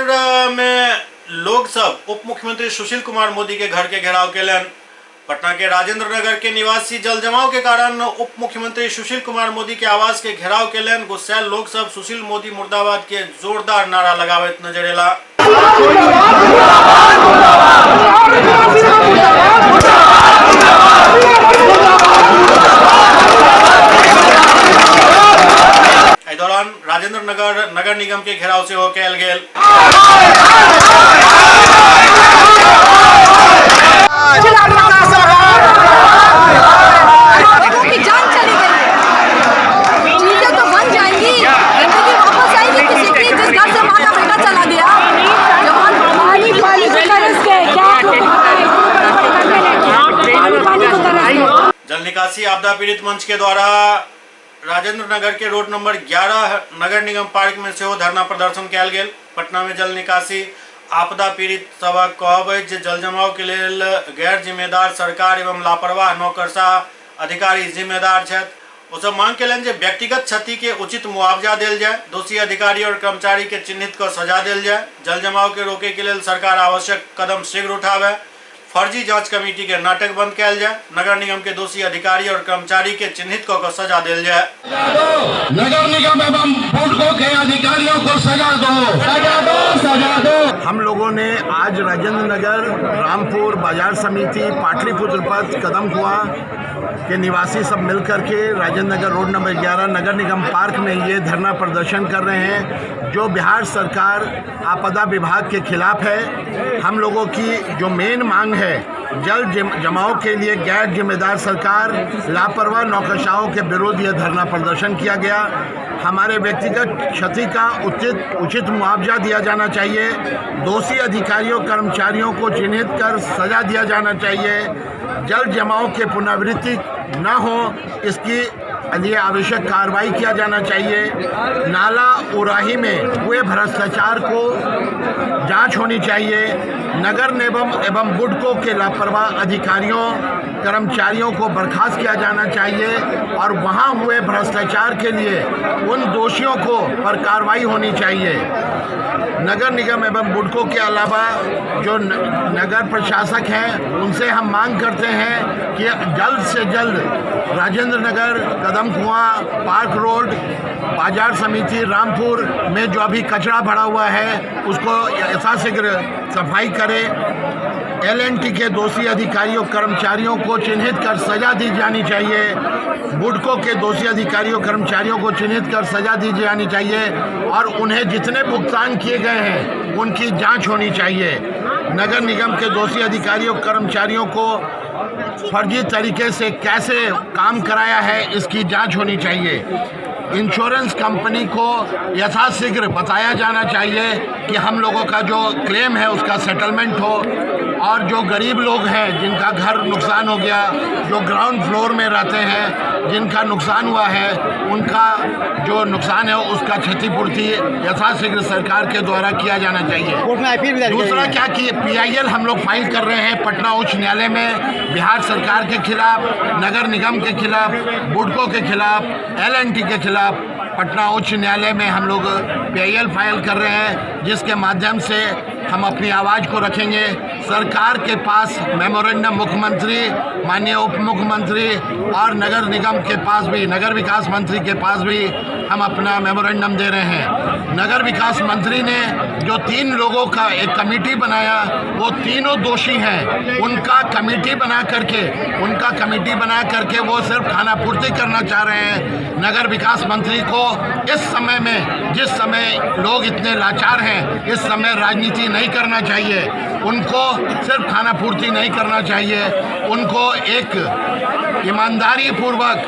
में लोग सब उप मुख्यमंत्री सुशील कुमार मोदी के घर के घेराव केलनि। पटना के राजेंद्र नगर के निवासी जल जमाव के कारण उप मुख्यमंत्री सुशील कुमार मोदी के आवास के घेराव केलनि। गुस्सैल लोग सब सुशील मोदी मुर्दाबाद के जोरदार नारा लगावत नजर एला। एहि दौरान राजेंद्र नगर नगर निगम के घेराव सेहो कयल गेल। लोगों की जान चली गई है, चीजें तो बन जाएंगी, जिंदगी वापस आएगी किसी की, जिस घर से माँ का बेटा चला गया। जवान पानी पानी को तरस गए, क्या आप लोग को पता है, पानी पानी को तरस गए। जल निकासी आपदा पीड़ित मंच के द्वारा राजेंद्र नगर के रोड नंबर 11 नगर निगम पार्क में सेहो धरना प्रदर्शन कयल गेल। पटना में जल निकासी आपदा पीड़ित सभक कहब अछि जे जल जमाव के लेल गैर जिम्मेदार सरकार एवं लापरवाह नौकरशाह अधिकारी जिम्मेदार छथि। ओ सब मांग केलनि जे व्यक्तिगत क्षति के उचित मुआवजा देल जाय, दोषी अधिकारी और कर्मचारी के चिन्हित कऽ सजा देल जाय, जल जमाव के रोके के लेल सरकार आवश्यक कदम शीघ्र उठावे, फर्जी जांच कमेटी के नाटक बंद कयल जाय, नगर निगम के दोषी अधिकारी और कर्मचारी के चिन्हित कऽ सजा देल जाय। नगर निगम एवं बुडको के अधिकारियों को सजा दो, सजा दो, सजा दो। हम लोगों ने आज राजेंद्र नगर, रामपुर बाजार समिति, पाटलिपुत्र पथ, कदम कुआं के निवासी सब मिलकर के राजेंद्र नगर रोड नंबर 11 नगर निगम पार्क में ये धरना प्रदर्शन कर रहे हैं, जो बिहार सरकार आपदा विभाग के खिलाफ है। हम लोगों की जो मेन मांग है जल जमाव के लिए गैर जिम्मेदार सरकार, लापरवाह नौकरशाहों के विरुद्ध यह धरना प्रदर्शन किया गया। हमारे व्यक्तिगत क्षति का उचित उचित मुआवजा दिया जाना चाहिए। दोषी अधिकारियों कर्मचारियों को चिन्हित कर सजा दिया जाना चाहिए। जल जमाव के पुनरावृत्ति न हो इसकी लिए आवश्यक कार्रवाई किया जाना चाहिए। नाला उराही में हुए भ्रष्टाचार को जांच होनी चाहिए। नगर निगम एवं बुडको के लापरवाह अधिकारियों कर्मचारियों को बर्खास्त किया जाना चाहिए और वहां हुए भ्रष्टाचार के लिए उन दोषियों को पर कार्रवाई होनी चाहिए। नगर निगम एवं बुडको के अलावा जो नगर प्रशासक हैं उनसे हम मांग करते हैं कि जल्द से जल्द राजेंद्र नगर, कदम कुआं, पार्क रोड, बाजार समिति रामपुर में जो अभी कचरा भरा हुआ है उसको यथाशीघ्र सफाई करे। एलएनटी के दोषी अधिकारियों कर्मचारियों को चिन्हित कर सजा दी जानी चाहिए। बुडको के दोषी अधिकारियों कर्मचारियों को चिन्हित कर सजा दी जानी चाहिए और उन्हें जितने भुगतान किए गए हैं उनकी जांच होनी चाहिए। नगर निगम के दोषी अधिकारियों कर्मचारियों को फर्जी तरीके से कैसे काम कराया है इसकी जांच होनी चाहिए। इंश्योरेंस कंपनी को यथाशीघ्र बताया जाना चाहिए कि हम लोगों का जो क्लेम है उसका सेटलमेंट हो और जो गरीब लोग हैं जिनका घर नुकसान हो गया, जो ग्राउंड फ्लोर में रहते हैं, जिनका नुकसान हुआ है, उनका जो नुकसान है उसका क्षतिपूर्ति यथाशीघ्र सरकार के द्वारा किया जाना चाहिए। दूसरा क्या कि पीआईएल हम लोग फाइल कर रहे हैं पटना उच्च न्यायालय में बिहार सरकार के खिलाफ, नगर निगम के खिलाफ, बुडको के खिलाफ, एलएनटी के खिलाफ पटना उच्च न्यायालय में हम लोग पीआईएल फाइल कर रहे हैं, जिसके माध्यम से हम अपनी आवाज़ को रखेंगे। सरकार के पास मेमोरेंडम मुख्यमंत्री, माननीय उप मुख्यमंत्री और नगर निगम के पास भी, नगर विकास मंत्री के पास भी हम अपना मेमोरेंडम दे रहे हैं। नगर विकास मंत्री ने जो 3 लोगों का एक कमेटी बनाया वो तीनों दोषी हैं। उनका कमेटी बना करके वो सिर्फ खानापूर्ति करना चाह रहे हैं। नगर विकास मंत्री को इस समय में, जिस समय लोग इतने लाचार हैं, इस समय राजनीति नहीं करना चाहिए। उनको सिर्फ खानापूर्ति नहीं करना चाहिए, उनको एक ईमानदारी पूर्वक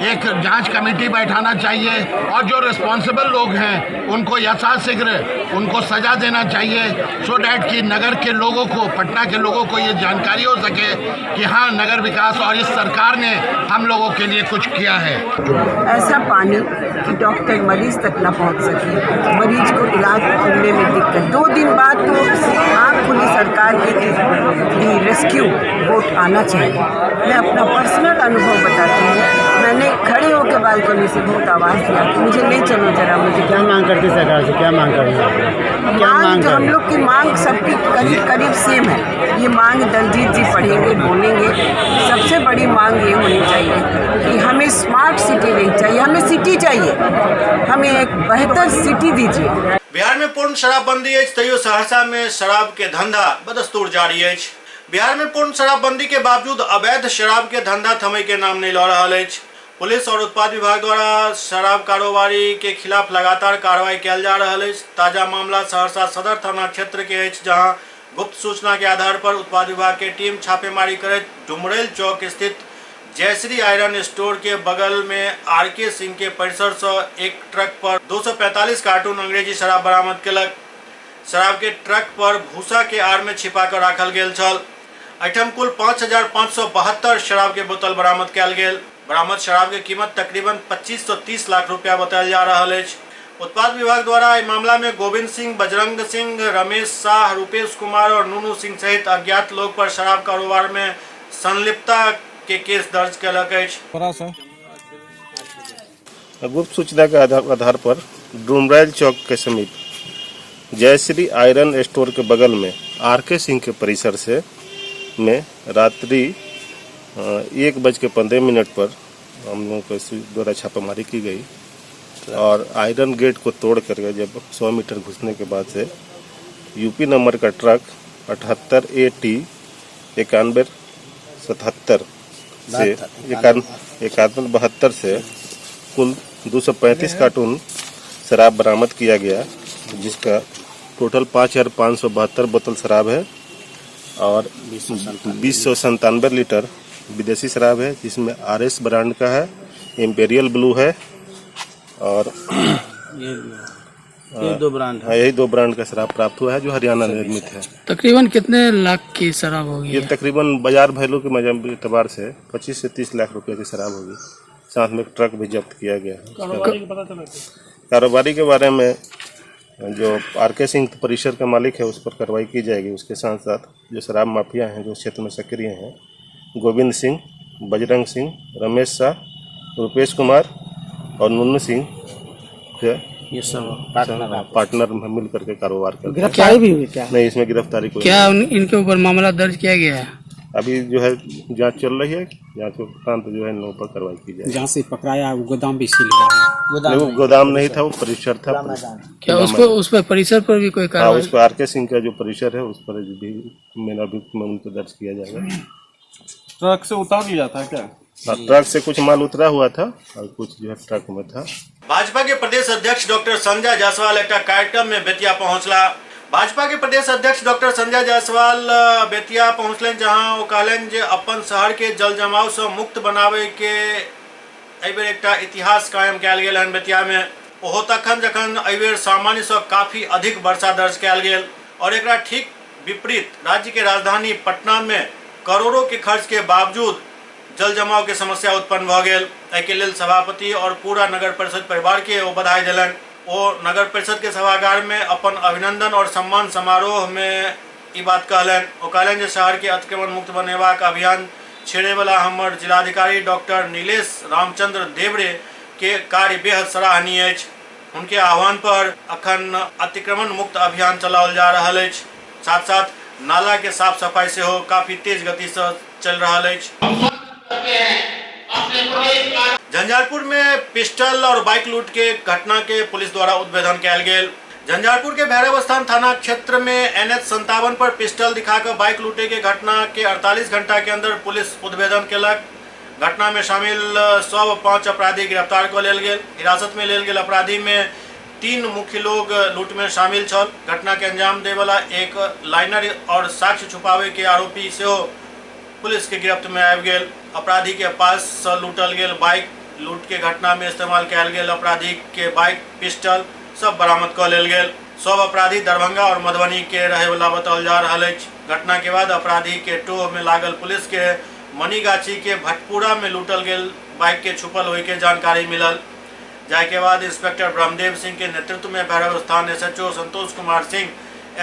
एक जांच कमेटी बैठाना चाहिए और जो रिस्पॉन्सिबल लोग हैं उनको यथाशीघ्र उनको सजा देना चाहिए, सो that कि नगर के लोगों को, पटना के लोगों को ये जानकारी हो सके कि हाँ, नगर विकास और इस सरकार ने हम लोगों के लिए कुछ किया है। ऐसा पानी कि डॉक्टर मरीज तक ना पहुंच सके, मरीज को इलाज खुलने में दिक्कत। 2 दिन बाद तो आँख खुली सरकार की भी रेस्क्यू बोट आना चाहिए। मैं अपना पर्सनल अनुभव बताती हूँ। मैंने खड़े होकर बालकनी से बहुत आवाज़ दिया कि मुझे ले चलो जरा, मुझे क्या मांग करती सरकार से, क्या मांग कर रही है? क्या मांग तो हम लोग की मांग सबकी करीब करीब सेम है। ये मांग दलजीत जी पढ़ेंगे, बोलेंगे। सबसे बड़ी मांग ये होनी चाहिए कि हमें स्मार्ट सिटी नहीं चाहिए, हमें सिटी चाहिए, हमें एक बेहतर सिटी दीजिए। बिहार में पूर्ण शराबबंदी अछि तैयो सहरसा में शराब के धंधा बदस्तूर जारी अछि। बिहार में पूर्ण शराबबंदी के बावजूद अवैध शराब के धंधा थमय के नाम नहीं ल रहल अछि। पुलिस और उत्पाद विभाग द्वारा शराब कारोबारी के खिलाफ लगातार कार्रवाई कयल जा रहल अछि। ताजा मामला सहरसा सदर थाना क्षेत्र के अछि, जहां गुप्त सूचना के आधार पर उत्पाद विभाग के टीम छापेमारी करैत डुमरेल चौक स्थित जयश्री आयरन स्टोर के बगल में आरके सिंह के परिसर से एक ट्रक पर 245 कार्टून अंग्रेजी शराब बरामद केलक। शराब के ट्रक पर भूसा के आड़ में छिपा कर राखल गेल छल। एहिठाम कुल 5572 शराब के बोतल बरामद कयल गेल। बरामद शराब के कीमत तकरीबन 25 से 30 लाख रुपया बतायल जा रहल अछि। उत्पाद विभाग द्वारा एहि मामला में गोविंद सिंह, बजरंग सिंह, रमेश शाह, रूपेश कुमार और नूनू सिंह सहित अज्ञात लोग पर शराब कारोबार में संलिप्तता के केस दर्ज केलक अछि। गुप्त सूचना के आधार पर डुमराइल चौक के समीप जयश्री आयरन स्टोर के बगल में आरके सिंह के परिसर से में रात्रि 1:15 पर हम लोगों के द्वारा छापेमारी की गई और आयरन गेट को तोड़ करके जब 100 मीटर घुसने के बाद से यूपी नंबर का ट्रक 78 AT 9177 से 9172 से कुल 235 कार्टून शराब बरामद किया गया, जिसका टोटल 5572 बोतल शराब है और 2097 लीटर विदेशी शराब है, जिसमें आरएस ब्रांड का है, इम्पेरियल ब्लू है और ये दो ब्रांड। हाँ, यही दो ब्रांड का शराब प्राप्त हुआ है जो हरियाणा निर्मित है। तकरीबन कितने लाख की शराब होगी? ये तकरीबन बाजार वैल्यू के एतबार से 25 से 30 लाख रुपए की शराब होगी। साथ में एक ट्रक भी जब्त किया गया है। कारोबारी के बारे में जो आर.के. सिंह परिसर का मालिक है उस पर कार्रवाई की जाएगी। उसके साथ साथ जो शराब माफिया हैं जो क्षेत्र में सक्रिय हैं, गोविंद सिंह, बजरंग सिंह, रमेश शाह, रुपेश कुमार और नुन्नू सिंह जो ये सब पार्टनर में मिल करके कारोबार करते हैं। गिरफ्तारी भी हुई क्या? नहीं, इसमें गिरफ्तारी कोई क्या नहीं। इनके ऊपर मामला दर्ज किया गया है? अभी जो है जांच चल रही है, जांच के उपरांत जो है इन लोगों पर कार्रवाई की जाएगी। जहाँ से पकड़ाया वो गोदाम भी सील हुआ। नहीं, वो गोदाम नहीं था, वो परिसर था। क्या उसको उस पर परिसर पर भी कोई हाँ, कार्रवाई? उस पर आर.के. सिंह का जो परिसर है उस पर भी मेरा अभियुक्त में उनको दर्ज किया जाएगा। ट्रक से उतार लिया था क्या? हाँ, ट्रक से कुछ माल उतरा हुआ था और कुछ जो है ट्रक में था। भाजपा के प्रदेश अध्यक्ष डॉक्टर संजय जायसवाल एकटा कार्यक्रम में बेतिया पहुंचला। भाजपा के प्रदेश अध्यक्ष डॉक्टर संजय जायसवाल बेतिया पहुंचलनि, जहां ओ कहलनि जे अपन शहर के जल जमाव से मुक्त बनावे के एहि बेर एकटा इतिहास कायम कयल गेल हन बेतिया में। ओहो तखन जखन एहि बेर सामान्य से काफी अधिक वर्षा दर्ज कयल गेल और एकरा ठीक विपरीत राज्य के राजधानी पटना में करोड़ों के खर्च के बावजूद जल जमाव के समस्या उत्पन्न भऽ गेल। एहिके लेल सभापति और पूरा नगर परिषद परिवार के ओ बधाई देलनि। ओ नगर परिषद के सभागार में अपन अभिनंदन और सम्मान समारोह में ई बात कहलनि। ओ कहलनि जे शहर के अतिक्रमण मुक्त बनेबाक अभियान छेड़े वाला हमर जिलाधिकारी डॉक्टर नीलेश रामचंद्र देवरे के कार्य बेहद सराहनीय अछि। हुनके आह्वान पर अखन अतिक्रमण मुक्त अभियान चलाओल जा रहल अछि। साथ साथ नाला के साफ सफाई सेहो काफी तेज गति से चलि रहल अछि। झंझारपुर में पिस्टल और बाइक लूट के घटना के पुलिस द्वारा उद्भेदन कयल गेल। झंझारपुर के भैरव स्थान थाना क्षेत्र में NH 57 पर पिस्टल दिखाकर बाइक लूटे के घटना के 48 घंटा के अंदर पुलिस उद्भेदन केलक। घटना में शामिल सब 5 अपराधी गिरफ्तार कऽ लेल गेल। हिरासत में लेल गेल अपराधी में 3 मुख्य लोग लूट में शामिल छल। घटना के अंजाम देवला एक लाइनर और साक्ष्य छुपावे के आरोपी सेहो पुलिस के गिरफ्त में आबि गेल। अपराधी के पास से लूटल गेल बाइक, लूट के घटना में इस्तेमाल कयल गेल अपराधी के बाइक, पिस्टल सब बरामद कऽ लेल गेल। सब अपराधी दरभंगा और मधुबनी के रहे वाला बताओल जा रहल अछि। घटना के बाद अपराधी के टोह में लागल पुलिस के मनीगाछी के भटपुरा में लूटल गेल बाइक के छुपल होय के जानकारी मिलल। जाय के बाद इंस्पेक्टर ब्रह्मदेव सिंह के नेतृत्व में भैरव स्थान SHO Santosh Kumar Singh,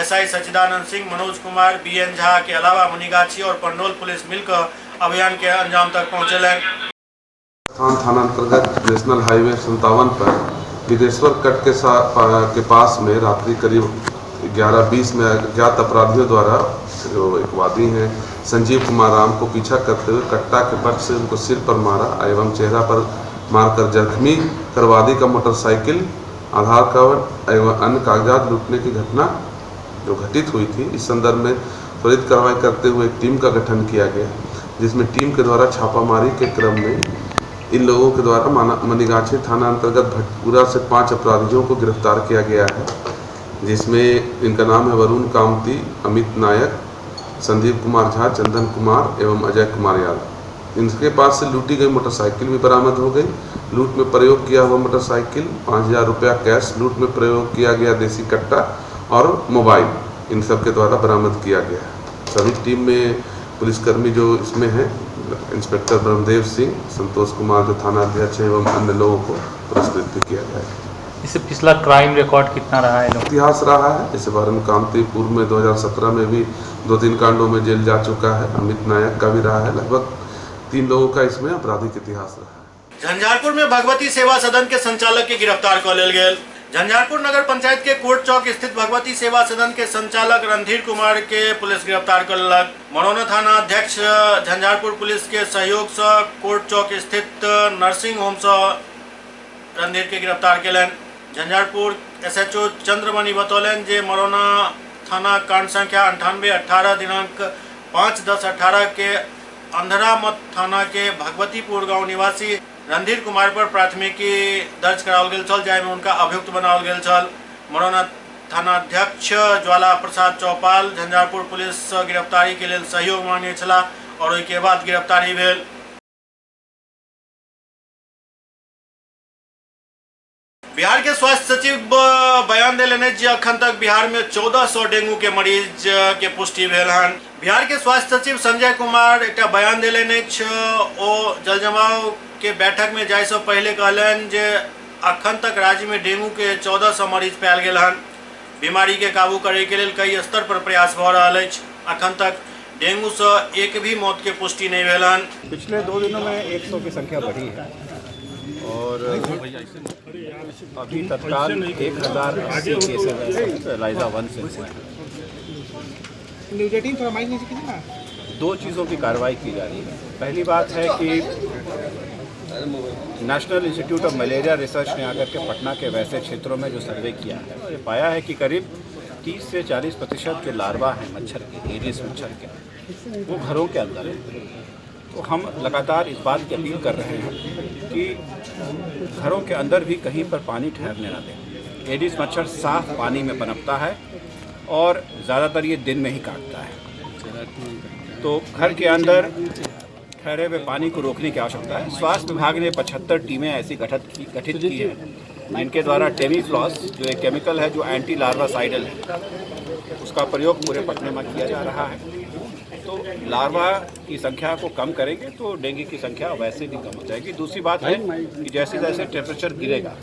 SI Sachidanand Singh, Manoj Kumar, BN Jha के अलावा मनीगाछी और पंडौल पुलिस मिलकर अभियान के अंजाम तक पहुंचेलनि। स्थान थाना अंतर्गत नेशनल हाईवे 57 पर बिदेश्वर कट के पास में रात्रि करीब 11:20 में अज्ञात अपराधियों द्वारा जो एक वादी हैं संजीव कुमार राम को पीछा करते हुए कट्टा के बट से उनको सिर पर मारा एवं चेहरा पर मारकर जख्मी कर वादी का मोटरसाइकिल, आधार कार्ड एवं अन्य कागजात लूटने की घटना जो घटित हुई थी। इस संदर्भ में त्वरित कार्रवाई करते हुए एक टीम का गठन किया गया, जिसमें टीम के द्वारा छापामारी के क्रम में इन लोगों के द्वारा मनीगाछी थाना अंतर्गत भटपुरा से 5 अपराधियों को गिरफ्तार किया गया है, जिसमें इनका नाम है वरुण कामती, अमित नायक, संदीप कुमार झा, चंदन कुमार एवं अजय कुमार यादव। इनके पास से लूटी गई मोटरसाइकिल भी बरामद हो गई। लूट में प्रयोग किया हुआ मोटरसाइकिल, 5000 रुपया कैश, लूट में प्रयोग किया गया देसी कट्टा और मोबाइल, इन सब के द्वारा बरामद किया गया है। सभी टीम में पुलिसकर्मी जो इसमें हैं, इंस्पेक्टर ब्रह्मदेव सिंह, संतोष कुमार जो थाना अध्यक्ष हैं एवं अन्य लोगों को पुरस्कृत भी किया जाएगा। इससे पिछला क्राइम रिकॉर्ड कितना रहा है? इतिहास रहा है, जैसे वरुण कामती पूर्व में 2017 में भी 2-3 कांडों में जेल जा चुका है। अमित नायक का भी रहा है। लगभग 3 लोगों का इसमें आपराधिक इतिहास रहा है। झंझारपुर में भगवती सेवा सदन के संचालक के गिरफ्तार कऽ लेल गेल। झंझारपुर नगर पंचायत के कोर्ट चौक स्थित भगवती सेवा सदन के संचालक रणधीर कुमार के पुलिस गिरफ्तार कर लेलक। मरौना थाना अध्यक्ष झंझारपुर पुलिस के सहयोग से कोर्ट चौक स्थित नर्सिंग होम से रणधीर के गिरफ्तार केलनि। झंझारपुर SHO Chandramani बतौलनि जे मरौना थाना कांड संख्या 9818 दिनांक 5/10/18 के अंधरामत थाना के भगवतीपुर गांव निवासी रणधीर कुमार पर प्राथमिकी दर्ज कराओल गेल छल, जाहिमे हुनका अभियुक्त बनाओल गेल छल। मरौना थानाध्यक्ष ज्वाला प्रसाद चौपाल झंझारपुर पुलिस से गिरफ्तारी के लेल सहयोग मांगने छलाह और ओहिके बाद गिरफ्तारी भेल। बिहार के स्वास्थ्य सचिव बयान देलनि जे अखन तक बिहार में 1400 डेंगू के मरीज के पुष्टि भेल हन। बिहार के स्वास्थ्य सचिव संजय कुमार एकटा बयान देलनि अछि। ओ जलजमाव के बैठक में जाय से पहिले कहलनि जे अखन तक राज्य में डेंगू के 1400 मरीज पायल गेल हन। बीमारी के काबू करे के लेल कई स्तर पर प्रयास भऽ रहल अछि। अखन तक डेंगू से एक भी मौत के पुष्टि नहीं भेल हन। पिछले 2 दिनों में 100 की संख्या बढ़ी है और अभी तत्काल 1080 केसेज एलाइजा 1 से हुए हैं। 2 चीज़ों की कार्रवाई की जा रही है। पहली बात है कि National Institute of Malaria Research ने आकर के पटना के वैसे क्षेत्रों में जो सर्वे किया है और ये पाया है कि करीब 30 से 40% जो लार्वा हैं मच्छर के, एडिस मच्छर के, वो घरों के अंदर हैं। तो हम लगातार इस बात की अपील कर रहे हैं कि घरों के अंदर भी कहीं पर पानी ठहरने ना दें। एडिस मच्छर साफ पानी में पनपता है और ज़्यादातर ये दिन में ही काटता है। तो घर के अंदर ठहरे हुए पानी को रोकने की आवश्यकता है। स्वास्थ्य विभाग ने 75 टीमें ऐसी गठित की हैं जिनके द्वारा टेमीफ्लॉस, जो एक केमिकल है जो एंटी लार्वासाइडल है, उसका प्रयोग पूरे पटना में किया जा रहा है। तो लार्वा की संख्या को कम करेंगे तो डेंगू की संख्या वैसे भी कम हो जाएगी। दूसरी बात है कि जैसे जैसे टेम्परेचर गिरेगा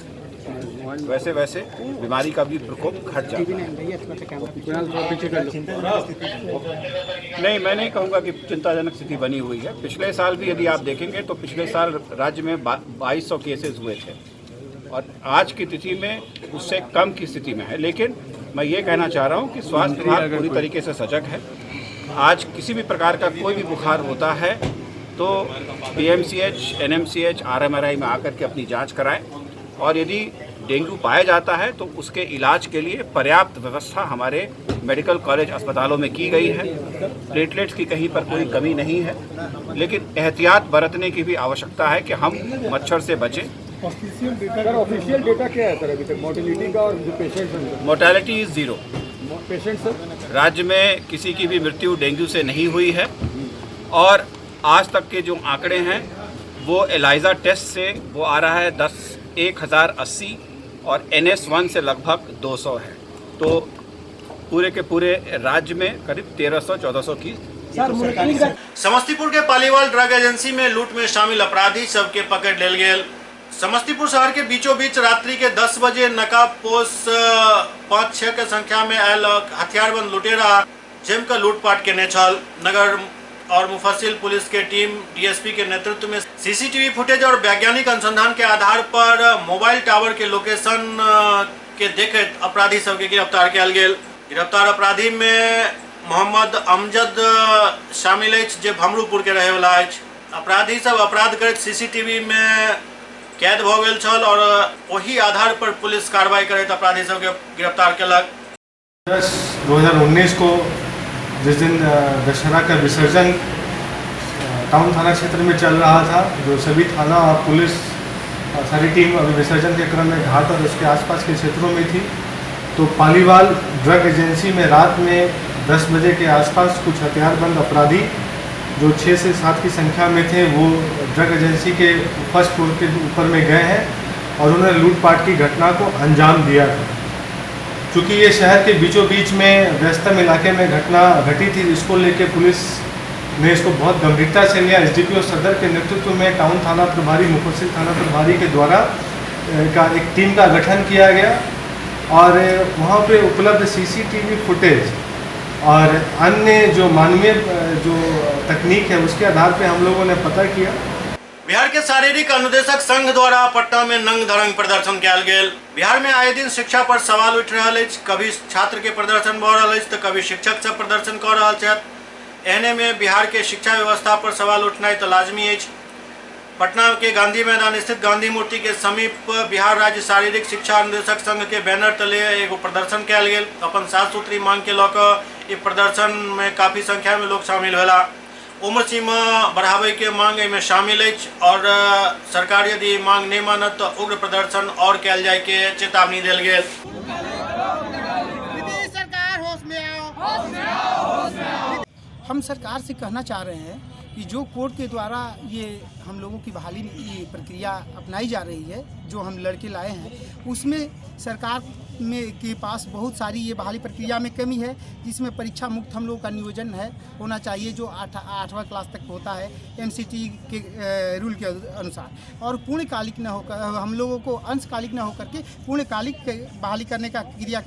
वैसे वैसे बीमारी का भी प्रकोप घट जाता है। नहीं, मैं नहीं कहूँगा कि चिंताजनक स्थिति बनी हुई है। पिछले साल भी यदि आप देखेंगे तो पिछले साल राज्य में 2200 केसेज हुए थे और आज की तिथि में उससे कम की स्थिति में है। लेकिन मैं ये कहना चाह रहा हूँ कि स्वास्थ्य विभाग पूरी तरीके से सजग है। आज किसी भी प्रकार का कोई भी बुखार होता है तो PMCH, NMCH, RMRI में आकर के अपनी जांच कराएं और यदि डेंगू पाया जाता है तो उसके इलाज के लिए पर्याप्त व्यवस्था हमारे मेडिकल कॉलेज अस्पतालों में की गई है। प्लेटलेट्स की कहीं पर कोई कमी नहीं है, लेकिन एहतियात बरतने की भी आवश्यकता है कि हम मच्छर से बचें। ऑफिशियल डेटा क्या है सर अभी तक मोर्टेलिटी का और जो patient? Mortality is 0। Patient sir राज्य में किसी की भी मृत्यु डेंगू से नहीं हुई है और आज तक के जो आंकड़े हैं वो एलाइजा टेस्ट से वो आ रहा है 10,080 और NS1 से लगभग 200 है। तो पूरे के पूरे राज्य में करीब 1300-1400 की। समस्तीपुर के पालीवाल ड्रग एजेंसी में लूट में शामिल अपराधी सबके पकड़ लेल गेल। समस्तीपुर शहर के बीचों बीच रात्रि के 10 बजे नकाबपोश 5-6 के संख्या में आयल हथियारबंद लुटेरा जमकर लूटपाट केने छल। नगर और मुफस्सिल पुलिस के टीम डीएसपी के नेतृत्व में सीसीटीवी फुटेज और वैज्ञानिक अनुसंधान के आधार पर मोबाइल टावर के लोकेशन के देखैत अपराधी सबके गिरफ्तार कयल गेल। गिरफ्तार अपराधी में मोहम्मद अमजद शामिल अछि जे भमरूपुर के रहैवला अछि। अपराधी सब अपराध करैत सीसीटीवी में कैद भऽ गेल छल और ओही आधार पर पुलिस कार्रवाई करैत अपराधी सबके गिरफ्तार केलक। 10/2019 को जिस दिन दशहरा का विसर्जन टाउन थाना क्षेत्र में चल रहा था, जो सभी थाना और पुलिस सारी टीम अभी विसर्जन के क्रम में घाट और उसके आसपास के क्षेत्रों में थी, तो पालीवाल ड्रग एजेंसी में रात में 10 बजे के आसपास कुछ हथियारबंद अपराधी जो 6 से 7 की संख्या में थे वो ड्रग एजेंसी के फर्स्ट फ्लोर के ऊपर में गए हैं और उन्होंने लूटपाट की घटना को अंजाम दिया था। चूँकि ये शहर के बीचों बीच में व्यस्तम इलाके में घटना घटी थी, इसको लेके पुलिस ने इसको बहुत गंभीरता से लिया। एसडीपीओ सदर के नेतृत्व में टाउन थाना प्रभारी, मुफस्सिल थाना प्रभारी के द्वारा का एक टीम का गठन किया गया और वहाँ पे उपलब्ध सीसीटीवी फुटेज और अन्य जो मानवीय जो तकनीक है उसके आधार पे हम लोगों ने पता किया। बिहार के शारीरिक अनुदेशक संघ द्वारा पटना में नंग धरंग प्रदर्शन कयल गेल। बिहार में आए दिन शिक्षा पर सवाल उठि रहल अछि। कभी छात्र के प्रदर्शन भऽ रहल अछि तऽ कभी शिक्षक सब प्रदर्शन कऽ रहल छथि। एहने में बिहार के शिक्षा व्यवस्था पर सवाल उठनाइ तऽ लाजमी अछि। पटना के गांधी मैदान स्थित गांधी मूर्ति के समीप बिहार राज्य शारीरिक शिक्षा अनुदेशक संघ के बैनर तले एगो प्रदर्शन कयल गेल। अपन 7 सूत्री मांग के लऽ कऽ ई प्रदर्शन में काफी संख्या में लोग शामिल भेला। उम्र सीमा बढ़ावे के मांग एहिमे शामिल अछि और सरकार यदि मांग नहीं मानत तो उग्र प्रदर्शन और कयल जाय के चेतावनी देल गेल। हम सरकार से कहना चाह रहे हैं कि जो कोर्ट के द्वारा ये हम लोगों की बहाली ये प्रक्रिया अपनाई जा रही है, जो हम लड़के लाए हैं, उसमें सरकार में के पास बहुत सारी ये बहाली प्रक्रिया में कमी है, जिसमें परीक्षा मुक्त हम लोगों का नियोजन है होना चाहिए, जो आठवां क्लास तक होता है एमसीटी के रूल के अनुसार, और पूर्णकालिक न होकर हम लोगों को अंशकालिक न होकर के पूर्णकालिक बहाली करने का क्रिया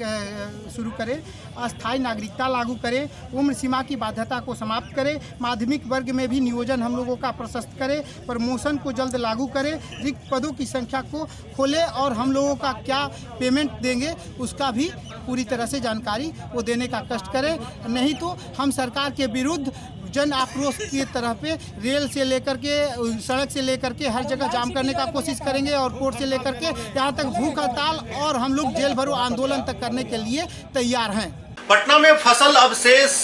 शुरू करें, अस्थायी नागरिकता लागू करें, उम्र सीमा की बाध्यता को समाप्त करें, माध्यमिक वर्ग में भी नियोजन हम लोगों का प्रशस्त करें, प्रमोशन को जल्द लागू करें, रिक्त पदों की संख्या को खोले और हम लोगों का क्या पेमेंट देंगे उसका भी पूरी तरह से जानकारी वो देने का कष्ट करें। नहीं तो हम सरकार के विरुद्ध जन आक्रोश की तरह पे रेल से लेकर के सड़क से लेकर के हर जगह जाम करने का कोशिश करेंगे और कोर्ट से लेकर के यहाँ तक भूख हड़ताल और हम लोग जेल भरो आंदोलन तक करने के लिए तैयार हैं। पटना में फसल अवशेष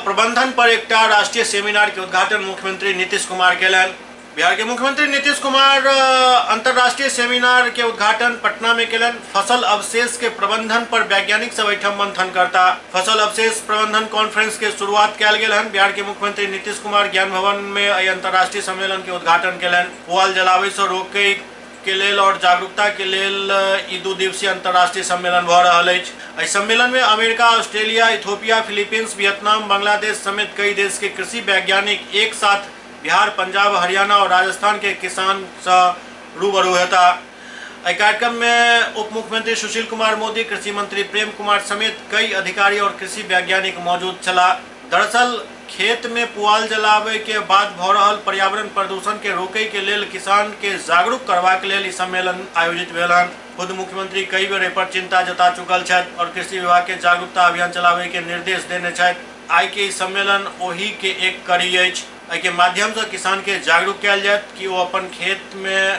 प्रबंधन पर एकटा राष्ट्रीय सेमिनार के उद्घाटन मुख्यमंत्री नीतीश कुमार केलनि। बिहार के मुख्यमंत्री नीतीश कुमार अंतर्राष्ट्रीय सेमिनार के उद्घाटन पटना में केलनि। फसल अवशेष के प्रबंधन पर वैज्ञानिक सब एहिठाम मंथन करता। फसल अवशेष प्रबंधन कॉन्फ्रेंस के शुरुआत कयल गेल हन। बिहार के मुख्यमंत्री नीतीश कुमार ज्ञान भवन में एहि अंतर्राष्ट्रीय सम्मेलन के उद्घाटन केलनि। पुआल जलाबै से रोकै के लेल और जागरूकता के लेल ई 2 दिवसीय अंतर्राष्ट्रीय सम्मेलन भऽ रहल अछि। एहि सम्मेलन में America, Australia, Ethiopia, Philippines, Vietnam, Bangladesh समेत कई देश के कृषि वैज्ञानिक एक साथ बिहार, पंजाब, हरियाणा और राजस्थान के किसान से रूबरू हेता। एहि कार्यक्रम में उप मुख्यमंत्री सुशील कुमार मोदी, कृषि मंत्री प्रेम कुमार समेत कई अधिकारी और कृषि वैज्ञानिक मौजूद छलाह। दरअसल खेत में पुआल जलावे के बाद भऽ रहल पर्यावरण प्रदूषण के रोकै के लेल किसान के जागरूक करबाक लेल ई सम्मेलन आयोजित भेल हन। खुद मुख्यमंत्री कई बेर एहि पर चिंता जता चुकल छथि और कृषि विभाग के जागरूकता अभियान चलावे के निर्देश देने छथि। आइ के ई सम्मेलन ओही के एक कड़ी अछि। एहि के माध्यम से किसान के जागरूक कयल जायत कि ओ अपन खेत में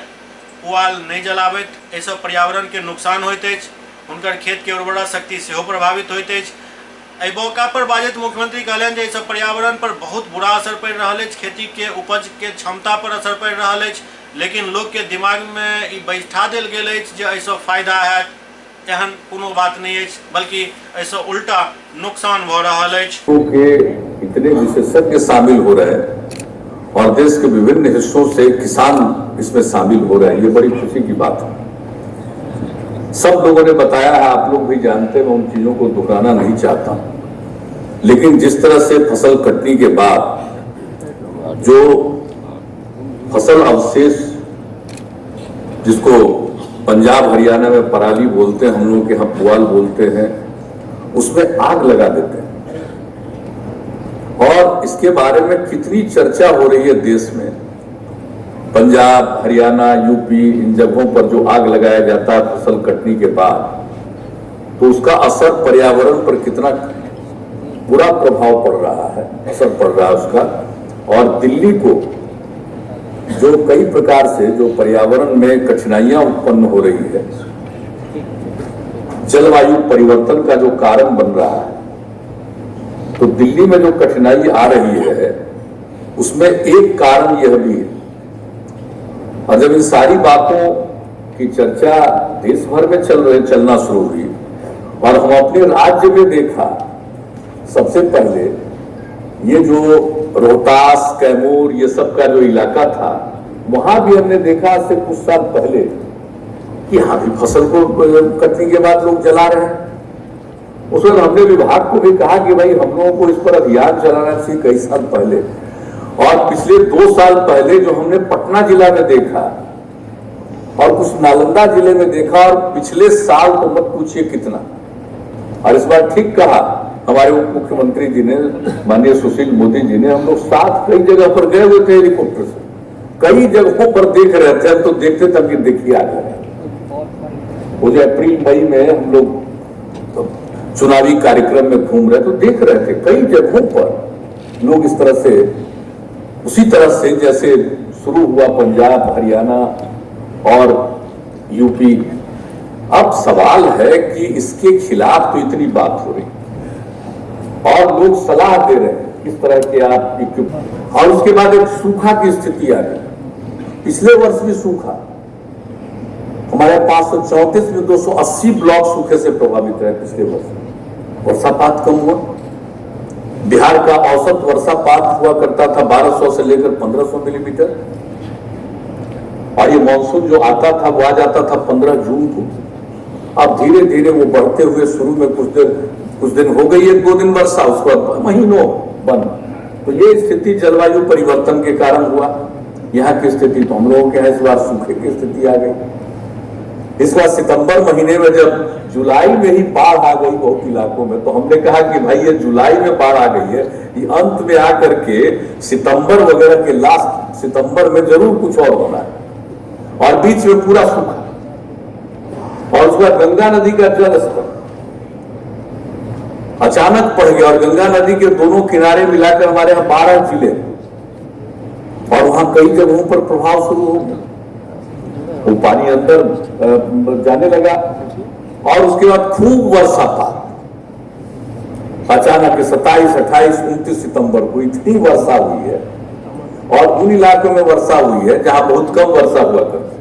पुआल नहि जलाबथि, एहिसँ पर्यावरण के नुकसान होइत अछि, हुनकर खेत के उर्वरा शक्ति सेहो प्रभावित होइत अछि। एहि मौका पर बाजैत मुख्यमंत्री कहलनि जे एहिसँ पर्यावरण पर बहुत बुरा असर पड़ि रहल अछि, खेती के उपज के क्षमता पर असर पड़ि रहल अछि, लेकिन लोक के दिमाग में ई बैठा देल गेल अछि जे एहिसँ फायदा हैत, एहन कोनो बात नहि अछि, बल्कि एहिसँ उल्टा नुकसान भऽ रहल अछि। के इतने विशेषज्ञ शामिल हो रहे हैं और देश के विभिन्न हिस्सों से किसान इसमें शामिल हो रहे हैं, ये बड़ी खुशी की बात है। सब लोगों ने बताया है, आप लोग भी जानते हैं, मैं उन चीजों को दोहराना नहीं चाहता, लेकिन जिस तरह से फसल कटनी के बाद जो फसल अवशेष, जिसको पंजाब हरियाणा में पराली बोलते हैं, हम लोग के यहाँ पुआल बोलते हैं, उसमें आग लगा देते हैं और इसके बारे में कितनी चर्चा हो रही है देश में, पंजाब, हरियाणा, यूपी, इन जगहों पर जो आग लगाया जाता है फसल कटनी के बाद, तो उसका असर पर्यावरण पर कितना बुरा प्रभाव पड़ रहा है, असर पड़ रहा है उसका। और दिल्ली को जो कई प्रकार से जो पर्यावरण में कठिनाइयां उत्पन्न हो रही है, जलवायु परिवर्तन का जो कारण बन रहा है, तो दिल्ली में जो कठिनाई आ रही है उसमें एक कारण यह भी है। और जब इन सारी बातों की चर्चा देश भर में चलना शुरू हुई और हम अपने राज्य में देखा, सबसे पहले ये जो रोहतास, कैमूर, ये सब का जो इलाका था, वहां भी हमने देखा आज से कुछ साल पहले कि यहाँ भी फसल को कटने के बाद लोग जला रहे हैं। उस वक्त हमने विभाग को भी कहा कि भाई हम लोगों को इस पर अभियान चलाना चाहिए कई साल पहले। और पिछले 2 साल पहले जो हमने पटना जिला में देखा और कुछ नालंदा जिले में देखा, और पिछले साल तो मत पूछिए कितना। और इस बार ठीक कहा हमारे उप मुख्यमंत्री जी ने, माननीय सुशील मोदी जी ने, हम लोग साथ कई जगह पर गए हुए थे हेलीकॉप्टर से, कई जगहों पर देख रहे थे। हम तो देखते थे कि देखिए आ गए। वो जो अप्रैल मई में हम लोग तो चुनावी कार्यक्रम में घूम रहे तो देख रहे थे कई जगहों पर लोग इस तरह से, उसी तरह से जैसे शुरू हुआ पंजाब, हरियाणा और यूपी। अब सवाल है कि इसके खिलाफ तो इतनी बात हो रही और लोग सलाह दे रहे हैं किस तरह के आप इक्विपमेंट, और उसके बाद एक सूखा की स्थिति आ गई। पिछले वर्ष भी सूखा हमारे 534 में 280 ब्लॉक सूखे से प्रभावित रहे पिछले वर्ष। वर्षापात कम हुआ, बिहार का औसत वर्षापात हुआ करता था 1200 से लेकर 1500 मिलीमीटर, और ये मानसून जो आता था वो आ जाता था 15 जून को। अब धीरे धीरे वो बढ़ते हुए शुरू में कुछ दिन हो गई, 1-2 दिन वर्षा, उसके बाद महीनों बंद। तो ये स्थिति जलवायु परिवर्तन के कारण हुआ। यहाँ की स्थिति तो हम लोगों के यहाँ इस बार सूखे की स्थिति आ गई। इस बार सितंबर महीने में जब जुलाई में ही बाढ़ आ गई बहुत इलाकों में, तो हमने कहा कि भाई ये जुलाई में बाढ़ आ गई है, ये अंत में आकर के सितंबर वगैरह के लास्ट सितंबर में जरूर कुछ और होना है, और बीच में पूरा सूखा। और उसके बाद गंगा नदी का जल स्तर अचानक बढ़ गया, और गंगा नदी के दोनों किनारे मिलाकर हमारे यहाँ 12 जिले, और वहां कई जगहों पर प्रभाव शुरू हो गया, वो पानी अंदर जाने लगा। और उसके बाद खूब वर्षापात अचानक 27, 28, 29 सितंबर को इतनी वर्षा हुई है, और उन इलाकों में वर्षा हुई है जहां बहुत कम वर्षा हुआ करती।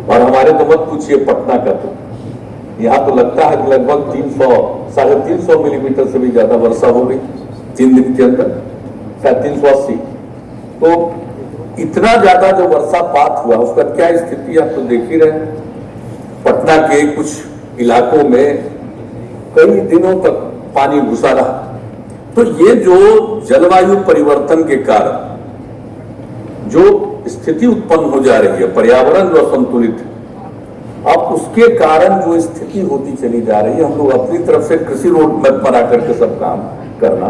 और हमारे तो मत पूछिए पटना का, तो यहाँ तो लगता है कि लगभग 300, 350 मिलीमीटर से भी ज्यादा वर्षा हो गई 3 दिन के अंदर, शायद 380। तो इतना ज्यादा जो वर्षापात हुआ उसका क्या स्थिति आप तो देख ही रहे हैं। पटना के कुछ इलाकों में कई दिनों तक पानी घुसा रहा। तो ये जो जलवायु परिवर्तन के कारण जो स्थिति उत्पन्न हो जा रही है, पर्यावरण जो असंतुलित है, अब उसके कारण जो स्थिति होती चली जा रही है, हम लोग अपनी तरफ से कृषि रोड मैप बना करके सब काम करना,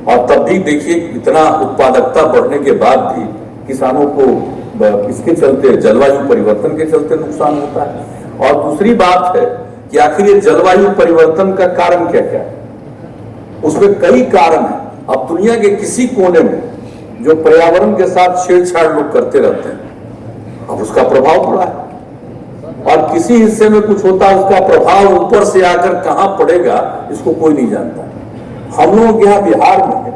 और तब भी देखिए इतना उत्पादकता बढ़ने के बाद भी किसानों को इसके चलते, जलवायु परिवर्तन के चलते नुकसान होता है। और दूसरी बात है कि आखिर ये जलवायु परिवर्तन का कारण क्या क्या है, उसमें कई कारण हैं। अब दुनिया के किसी कोने में जो पर्यावरण के साथ छेड़छाड़ लोग करते रहते हैं, अब उसका प्रभाव पड़ा है, और किसी हिस्से में कुछ होता है उसका प्रभाव ऊपर से आकर कहां पड़ेगा इसको कोई नहीं जानता। हम लोगों के यहाँ बिहार में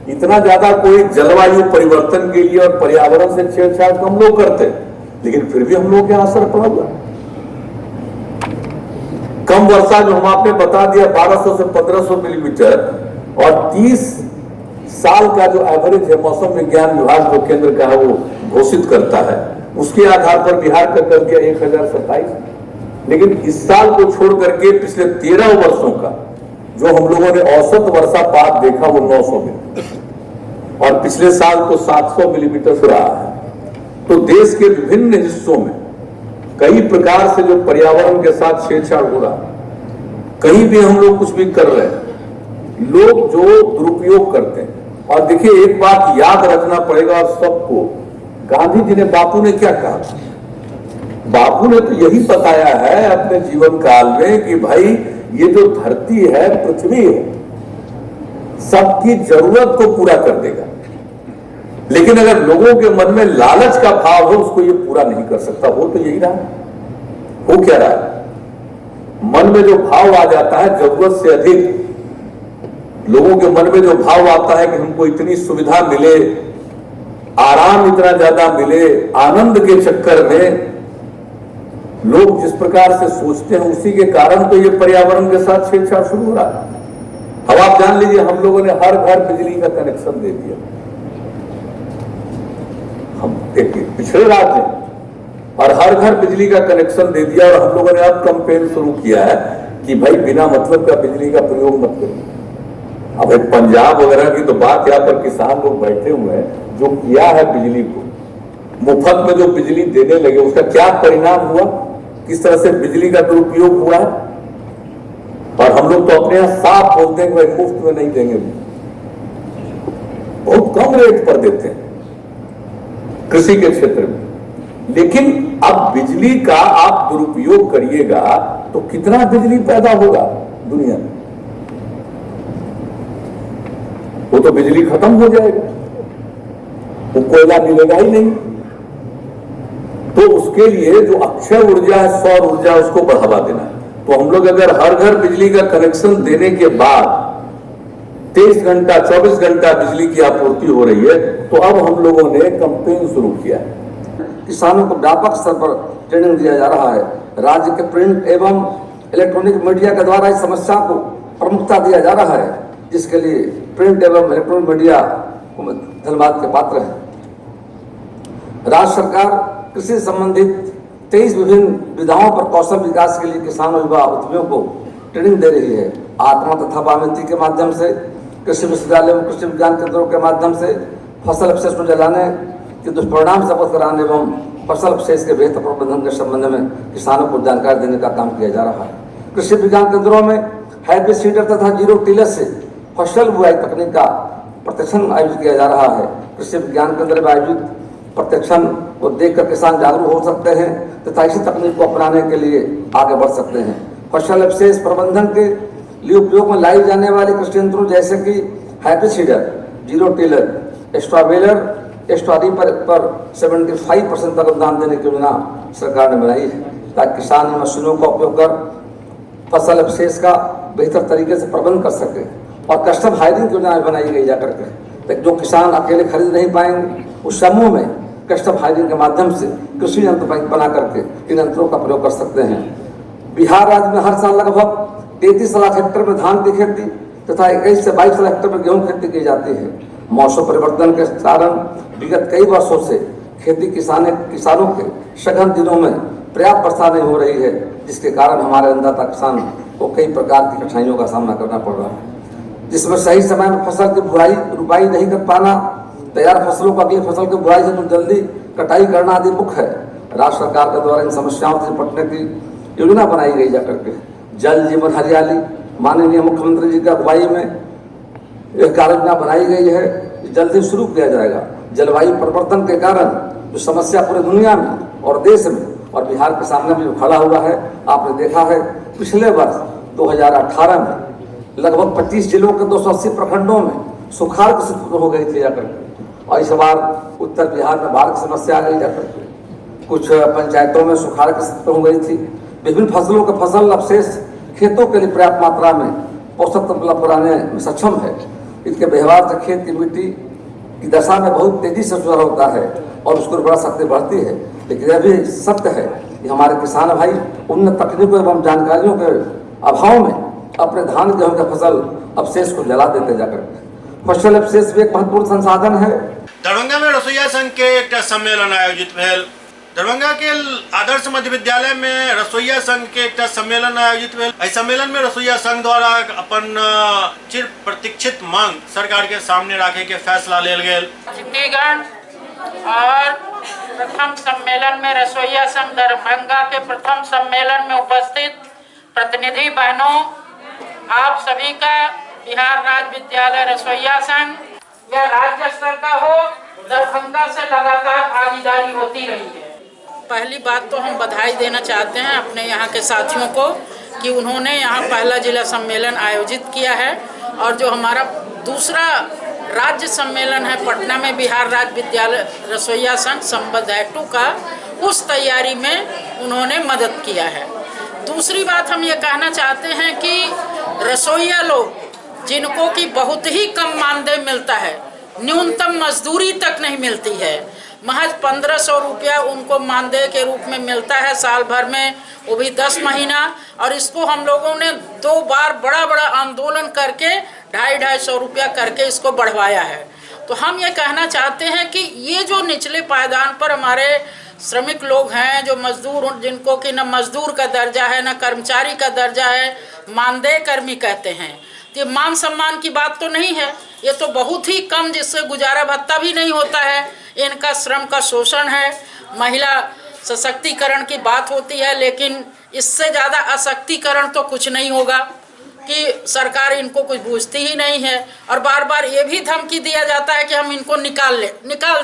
इतना ज्यादा कोई जलवायु परिवर्तन के लिए और पर्यावरण से छेड़छाड़ कम लोग करते हैं, लेकिन फिर भी हम लोग के यहाँ असर पड़ा हुआ। कम वर्षा जो हम आपने बता दिया 1200 से 1500 मिलीमीटर, और 30 साल का जो एवरेज है मौसम विज्ञान विभाग जो केंद्र का है वो घोषित करता है, उसके आधार पर बिहार का कर दिया 1027। लेकिन इस साल को छोड़ करके पिछले 13 वर्षों का जो हम लोगों ने औसत वर्षापात देखा वो 900 मिलीमीटर, और पिछले साल तो 700 मिलीमीटर से रहा है। तो देश के विभिन्न हिस्सों में कई प्रकार से जो पर्यावरण के साथ छेड़छाड़ हो रहा है, कहीं भी हम लोग कुछ भी कर रहे हैं, लोग जो दुरुपयोग करते हैं। और देखिए एक बात याद रखना पड़ेगा और सबको, गांधी जी ने, बापू ने क्या कहा? बापू ने तो यही बताया है अपने जीवन काल में कि भाई ये जो धरती है, पृथ्वी है, सबकी जरूरत को पूरा कर देगा, लेकिन अगर लोगों के मन में लालच का भाव है उसको ये पूरा नहीं कर सकता। वो तो यही रहा, हो क्या रहा है, मन में जो भाव आ जाता है जरूरत से अधिक, लोगों के मन में जो भाव आता है कि हमको इतनी सुविधा मिले, आराम इतना ज्यादा मिले, आनंद के चक्कर में लोग जिस प्रकार से सोचते हैं उसी के कारण तो ये पर्यावरण के साथ छेड़छाड़ शुरू हो रहा है। अब आप जान लीजिए हम लोगों ने हर घर बिजली का कनेक्शन दे दिया। हम एक पिछड़े राज्य और हर घर बिजली का कनेक्शन दे दिया, और हम लोगों ने अब कंपेन शुरू किया है कि भाई बिना मतलब का बिजली का प्रयोग मत करिए। अब एक पंजाब वगैरह की तो बात, यहाँ पर किसान लोग बैठे हुए हैं, जो किया है बिजली को मुफ्त में जो बिजली देने लगे उसका क्या परिणाम हुआ, किस तरह से बिजली का दुरुपयोग हुआ है। और हम लोग तो अपने यहाँ साफ बोलते हैं कि भाई मुफ्त में नहीं देंगे, बहुत कम रेट पर देते हैं कृषि के क्षेत्र में। लेकिन अब बिजली का आप दुरुपयोग करिएगा तो कितना बिजली पैदा होगा दुनिया में, वो तो बिजली खत्म हो जाएगा, वो कोयला मिलेगा ही नहीं। तो उसके लिए जो अक्षय ऊर्जा है, सौर ऊर्जा, उसको बढ़ावा देना है। तो हम लोग अगर हर घर बिजली का कनेक्शन देने के बाद 23 घंटा 24 घंटा बिजली की आपूर्ति हो रही है, तो अब हम लोगों ने कंपेन शुरू किया है। किसानों को व्यापक स्तर पर ट्रेनिंग दिया जा रहा है। राज्य के प्रिंट एवं इलेक्ट्रॉनिक मीडिया के द्वारा इस समस्या को प्रमुखता दिया जा रहा है। जिसके लिए प्रिंट एवं इलेक्ट्रॉनिक मीडिया को धन्यवाद के पात्र हैं। राज्य सरकार कृषि संबंधित 23 विभिन्न विधाओं पर कौशल विकास के लिए किसानों, युवा उद्यमियों को ट्रेनिंग दे रही है। आत्मा तथा वामिति के माध्यम से, कृषि विश्वविद्यालय एवं कृषि विज्ञान केंद्रों के माध्यम से फसल अवशेष को जलाने के दुष्परिणाम से अवगत कराने एवं फसल अवशेष के बेहतर प्रबंधन के संबंध में किसानों को जानकारी देने का काम किया जा रहा है। कृषि विज्ञान केंद्रों में हैप्पी सीडर तथा जीरो टिलर से फसल बुआई तकनीक का प्रशिक्षण आयोजित किया जा रहा है। कृषि विज्ञान केंद्र में आयोजित प्रशिक्षण को देखकर किसान जागरूक हो सकते हैं तथा इसी तकनीक को अपनाने के लिए आगे बढ़ सकते हैं। फसल अवशेष प्रबंधन के लिए उपयोग में लाई जाने वाले कृषि यंत्रों जैसे कि happy seeder, zero tiller, straw baler, straw reaper पर 75% तक अनुदान देने की योजना सरकार ने बनाई है, ताकि किसान इन मशीनों का उपयोग कर फसल अवशेष का बेहतर तरीके से प्रबंध कर सके। और कस्टम हायरिंग की योजना बनाई गई जाकर के, तो जो किसान अकेले खरीद नहीं पाएंगे उस समूह में कस्टम हायरिंग के माध्यम से कृषि यंत्र बैंक बना करके इन यंत्रों का प्रयोग कर सकते हैं। बिहार राज्य में हर साल लगभग 33 लाख हेक्टेयर में धान की खेती तथा 21 से 22 लाख हेक्टेयर में गेहूं खेती की जाती है। मौसम परिवर्तन के कारण विगत कई वर्षों से खेती किसानों के सघन दिनों में पर्याप्त वर्षा नहीं हो रही है, जिसके कारण हमारे अन्नदाता किसान को कई प्रकार की कठिनाइयों का सामना करना पड़ रहा है, जिसमें सही समय में फसल की बुआई रुपाई नहीं कर पाना, तैयार फसलों को अगली फसल की बुआई से तो जल्दी कटाई करना आदि मुख्य है। राज्य सरकार के द्वारा इन समस्याओं से निपटने की योजना बनाई गई जाकर के जल जीवन हरियाली माननीय मुख्यमंत्री जी की अगुवाई में यह कार्य योजना बनाई गई है, जल्दी शुरू किया जाएगा। जलवायु परिवर्तन के कारण जो समस्या पूरी दुनिया में और देश में और बिहार के सामने भी खड़ा हुआ है, आपने देखा है पिछले वर्ष 2018 में लगभग 25 जिलों के 280 प्रखंडों में सुखाड़ की स्थिति हो गई थी जाकर के, और इस बार उत्तर बिहार में बाढ़ की समस्या आ गई जाकर के, कुछ पंचायतों में सुखाड़ की स्थिति हो गई थी। विभिन्न फसलों के फसल अवशेष खेतों के लिए पर्याप्त मात्रा में पोषक तत्व उपलब्ध कराने में सक्षम है। इसके व्यवहार से खेत की मिट्टी की दशा में बहुत तेजी से सुधार होता है और उसकी उर्वरा शक्ति बढ़ती है। लेकिन यह भी सत्य है कि हमारे किसान भाई उन्नत तकनीकों एवं जानकारियों के अभाव में अपने धान गेहूं के फसल अवशेष को जला देते जाकर। फसल अवशेष भी एक महत्वपूर्ण संसाधन है। दरभंगा में रसोईया संघ के एक सम्मेलन आयोजित भेल। दरभंगा के आदर्श मध्य विद्यालय में रसोईया संघ के एक सम्मेलन आयोजित भेल। एहि सम्मेलन में रसोईया संघ द्वारा अपन चिर प्रतीक्षित मांग सरकार के सामने राखे के फैसला लेल गेल। अतिथिगण और प्रथम सम्मेलन में रसोईया संघ दरभंगा के प्रथम सम्मेलन में उपस्थित प्रतिनिधि बहनों, आप सभी का बिहार राज्य विद्यालय रसोईया संघ या राज्य स्तर का हो, दरभंगा से लगातार भागीदारी होती रही है। पहली बात तो हम बधाई देना चाहते हैं अपने यहाँ के साथियों को कि उन्होंने यहाँ पहला जिला सम्मेलन आयोजित किया है, और जो हमारा दूसरा राज्य सम्मेलन है पटना में बिहार राज्य विद्यालय रसोईया संघ संबद्ध एक्ट 2 का, उस तैयारी में उन्होंने मदद किया है। दूसरी बात हम ये कहना चाहते हैं कि रसोईया लोग जिनको कि बहुत ही कम मानदेय मिलता है, न्यूनतम मजदूरी तक नहीं मिलती है, महज 1500 रुपया उनको मानदेय के रूप में मिलता है साल भर में, वो भी 10 महीना। और इसको हम लोगों ने 2 बार बड़ा बड़ा आंदोलन करके 250-250 रुपया करके इसको बढ़वाया है। तो हम ये कहना चाहते हैं कि ये जो निचले पायदान पर हमारे श्रमिक लोग हैं, जो मजदूर, जिनको कि न मजदूर का दर्जा है न कर्मचारी का दर्जा है, मानदेय कर्मी कहते हैं, ये मान सम्मान की बात तो नहीं है, ये तो बहुत ही कम जिससे गुजारा भत्ता भी नहीं होता है, इनका श्रम का शोषण है। महिला सशक्तिकरण की बात होती है, लेकिन इससे ज़्यादा अशक्तिकरण तो कुछ नहीं होगा कि सरकार इनको कुछ पूछती ही नहीं है। और बार बार ये भी धमकी दिया जाता है कि हम इनको निकाल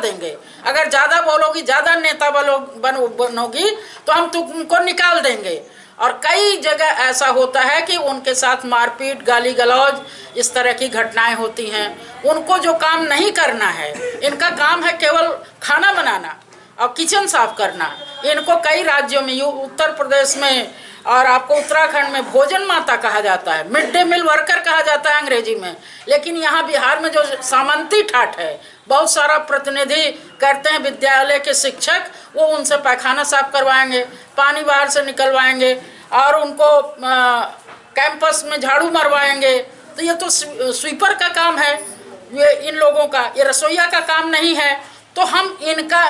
देंगे, अगर ज़्यादा बोलोगी, ज़्यादा नेता बनोगी तो हम तुमको निकाल देंगे। और कई जगह ऐसा होता है कि उनके साथ मारपीट, गाली गलौज, इस तरह की घटनाएं होती हैं। उनको जो काम नहीं करना है, इनका काम है केवल खाना बनाना और किचन साफ करना। इनको कई राज्यों में, उत्तर प्रदेश में और आपको उत्तराखंड में भोजन माता कहा जाता है, मिड डे मील वर्कर कहा जाता है अंग्रेजी में, लेकिन यहाँ बिहार में जो सामंती ठाठ है, बहुत सारा प्रतिनिधि करते हैं विद्यालय के शिक्षक, वो उनसे पैखाना साफ करवाएंगे, पानी बाहर से निकलवाएंगे और उनको कैंपस में झाड़ू मरवाएंगे। तो ये तो स्वीपर का काम है, ये इन लोगों का, ये रसोईया का काम नहीं है। तो हम इनका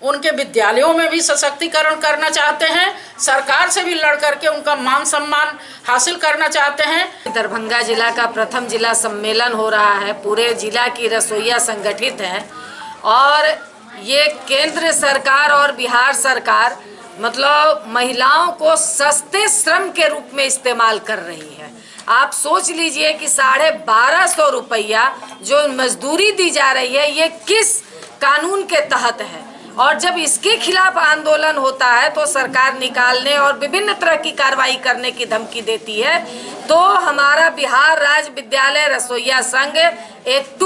उनके विद्यालयों में भी सशक्तिकरण करना चाहते हैं, सरकार से भी लड़ करके उनका मान सम्मान हासिल करना चाहते हैं। दरभंगा जिला का प्रथम जिला सम्मेलन हो रहा है, पूरे जिला की रसोईया संगठित हैं और ये केंद्र सरकार और बिहार सरकार मतलब महिलाओं को सस्ते श्रम के रूप में इस्तेमाल कर रही है। आप सोच लीजिए कि 1250 रुपया जो मजदूरी दी जा रही है ये किस कानून के तहत है। और जब इसके खिलाफ आंदोलन होता है तो सरकार निकालने और विभिन्न तरह की कार्रवाई करने की धमकी देती है। तो हमारा बिहार राज्य विद्यालय रसोईया संघ एक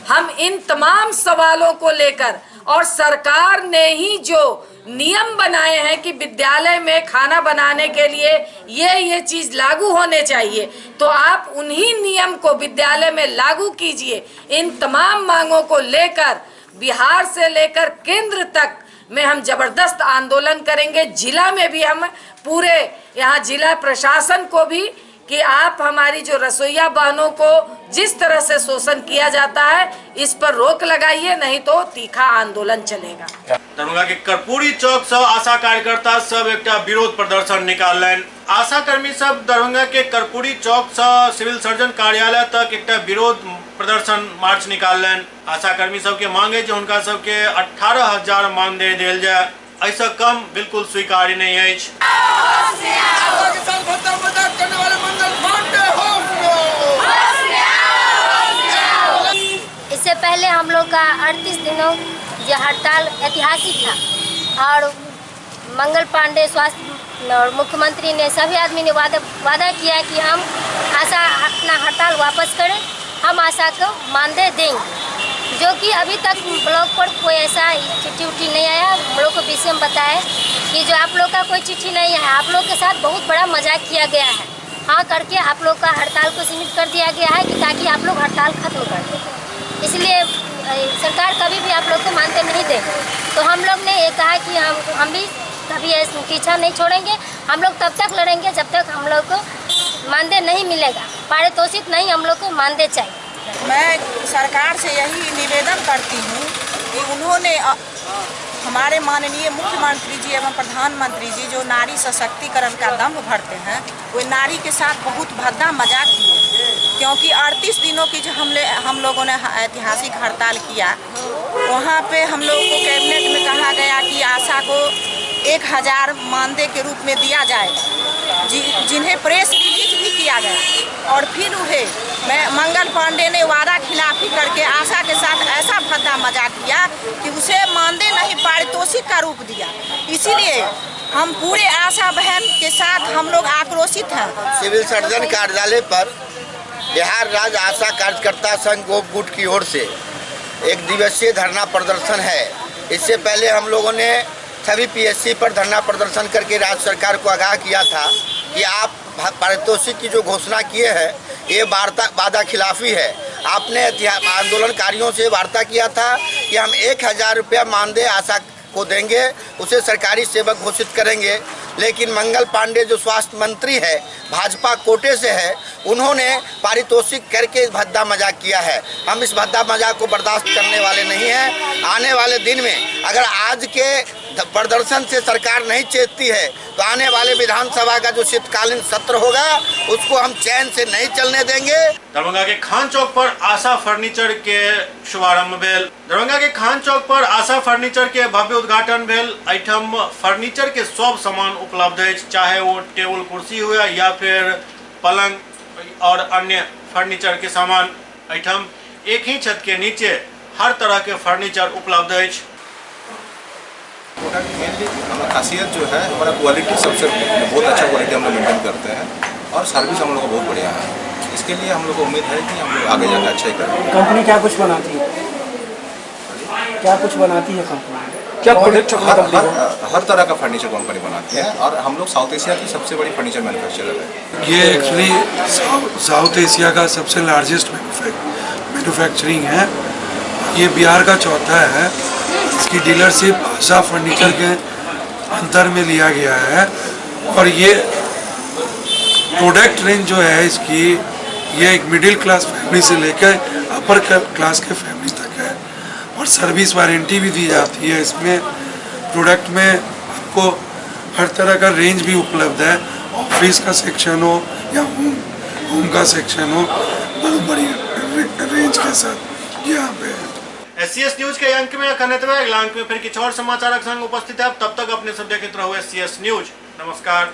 हम इन तमाम सवालों को लेकर, और सरकार ने ही जो नियम बनाए हैं कि विद्यालय में खाना बनाने के लिए ये चीज़ लागू होने चाहिए, तो आप उन्हीं नियम को विद्यालय में लागू कीजिए। इन तमाम मांगों को लेकर बिहार से लेकर केंद्र तक में हम जबरदस्त आंदोलन करेंगे। जिला में भी हम पूरे यहाँ जिला प्रशासन को भी कि आप हमारी जो रसोईया बहनों को जिस तरह से शोषण किया जाता है इस पर रोक लगाइए, नहीं तो तीखा आंदोलन चलेगा। दरभंगा के कर्पूरी चौक से आशा कार्यकर्ता सब एक विरोध प्रदर्शन निकालनि। आशा कर्मी सब दरभंगा के कर्पूरी चौक से सिविल सर्जन कार्यालय तक एक विरोध प्रदर्शन मार्च निकालनि। आशा कर्मी सबके मांग है जो हुनका सबके 18,000 मानदेय देल जाए, ऐसा कम बिल्कुल स्वीकार्य नहीं है। इससे पहले हम लोग का 38 दिनों जो हड़ताल ऐतिहासिक था और मंगल पांडे स्वास्थ्य और मुख्यमंत्री ने सभी आदमी ने वादा किया कि हम आशा अपना हड़ताल वापस करें, हम आशा को मानदेय देंगे, जो कि अभी तक ब्लॉक पर कोई ऐसा चिट्ठी उट्ठी नहीं आया। हम लोग को विषय में बताया कि जो आप लोग का कोई चिट्ठी नहीं है, आप लोग के साथ बहुत बड़ा मजाक किया गया है, हाँ करके आप लोग का हड़ताल को सीमित कर दिया गया है कि ताकि आप लोग हड़ताल खत्म कर दें, इसलिए सरकार कभी भी आप लोग को मानते नहीं देगी। तो हम लोग ने ये कहा कि हम भी कभी ऐसे पीछा नहीं छोड़ेंगे, हम लोग तब तक लड़ेंगे जब तक हम लोग को मानदेय नहीं मिलेगा, पारितोषिक नहीं, हम लोग को मानदेय चाहिए। मैं सरकार से यही निवेदन करती हूँ कि उन्होंने हमारे माननीय मुख्यमंत्री जी एवं प्रधानमंत्री जी जो नारी सशक्तिकरण का दम्भ भरते हैं, वे नारी के साथ बहुत भद्दा मजाक किए, क्योंकि 38 दिनों की जो हम लोगों ने ऐतिहासिक हड़ताल किया, वहाँ पे हम लोगों को कैबिनेट में कहा गया कि आशा को 1000 मानदेय के रूप में दिया जाएगा, जिन्हें प्रेस रिलीज भी किया गया, और फिर उन्हें मंगल पांडे ने वादा खिलाफी करके आशा के साथ ऐसा भद्दा मजाक किया कि उसे मानदेय नहीं पारितोषिक का रूप दिया। इसीलिए हम पूरे आशा बहन के साथ हम लोग आक्रोशित हैं। सिविल सर्जन कार्यालय पर बिहार राज्य आशा कार्यकर्ता संघ गोप गुट की ओर से एक दिवसीय धरना प्रदर्शन है। इससे पहले हम लोगों ने सभी पीएससी पर धरना प्रदर्शन करके राज्य सरकार को आगाह किया था कि आप पारितोषिक की जो घोषणा किए हैं ये वादा खिलाफी है। आपने आंदोलनकारियों से वार्ता किया था कि हम 1000 रुपया मानदेय आशा को देंगे, उसे सरकारी सेवक घोषित करेंगे, लेकिन मंगल पांडे जो स्वास्थ्य मंत्री है, भाजपा कोटे से है, उन्होंने पारितोषिक करके भद्दा मजाक किया है। हम इस भद्दा मजाक को बर्दाश्त करने वाले नहीं हैं। आने वाले दिन में अगर आज के प्रदर्शन से सरकार नहीं चेतती है तो आने वाले विधानसभा का जो शीतकालीन सत्र होगा उसको हम चैन से नहीं चलने देंगे। दरभंगा के खान चौक पर आशा फर्नीचर के शुभारंभ भेल। दरभंगा के खान चौक पर आशा फर्नीचर के भव्य उद्घाटन भेल। एहिठाम फर्नीचर के सब सामान उपलब्ध है, चाहे वो टेबल कुर्सी हुए या फिर पलंग और अन्य फर्नीचर के सामान। एहिठाम एक ही छत के नीचे हर तरह के फर्नीचर उपलब्ध है। प्रोडक्ट मेनली हमारा खासियत जो है, हमारा क्वालिटी सबसे बहुत अच्छा क्वालिटी हम लोग मेंटेन करते हैं और सर्विस हम लोग का बहुत बढ़िया है। इसके लिए हम लोग को उम्मीद है कि हम लोग आगे जाकर अच्छा ही करेंगे। कंपनी क्या कुछ बनाती है, क्या कुछ बनाती है कंपनी? क्या प्रोडक्ट हर तरह का फर्नीचर कंपनी बनाती है और हम लोग साउथ एशिया की सबसे बड़ी फर्नीचर मैन्युफैक्चरर है। ये एक्चुअली साउथ एशिया का सबसे लार्जेस्ट मैन्युफैक्चरिंग है। ये बिहार का चौथा है। इसकी डीलरशिप आशा फर्नीचर के अंदर में लिया गया है और ये प्रोडक्ट रेंज जो है इसकी ये एक मिडिल क्लास फैमिली से लेकर अपर क्लास के फैमिली तक है और सर्विस वारंटी भी दी जाती है। इसमें प्रोडक्ट में आपको हर तरह का रेंज भी उपलब्ध है, ऑफिस का सेक्शन हो या होम होम का सेक्शन हो, बहुत बड़ी रेंज के साथ यहाँ पे है। एससीएस न्यूज के अंक में अखन एतबे। अगला अंक में फिर किछु और समाचारक संग उपस्थित है। तब तक अपने सब देखैत रहू एससीएस न्यूज। नमस्कार।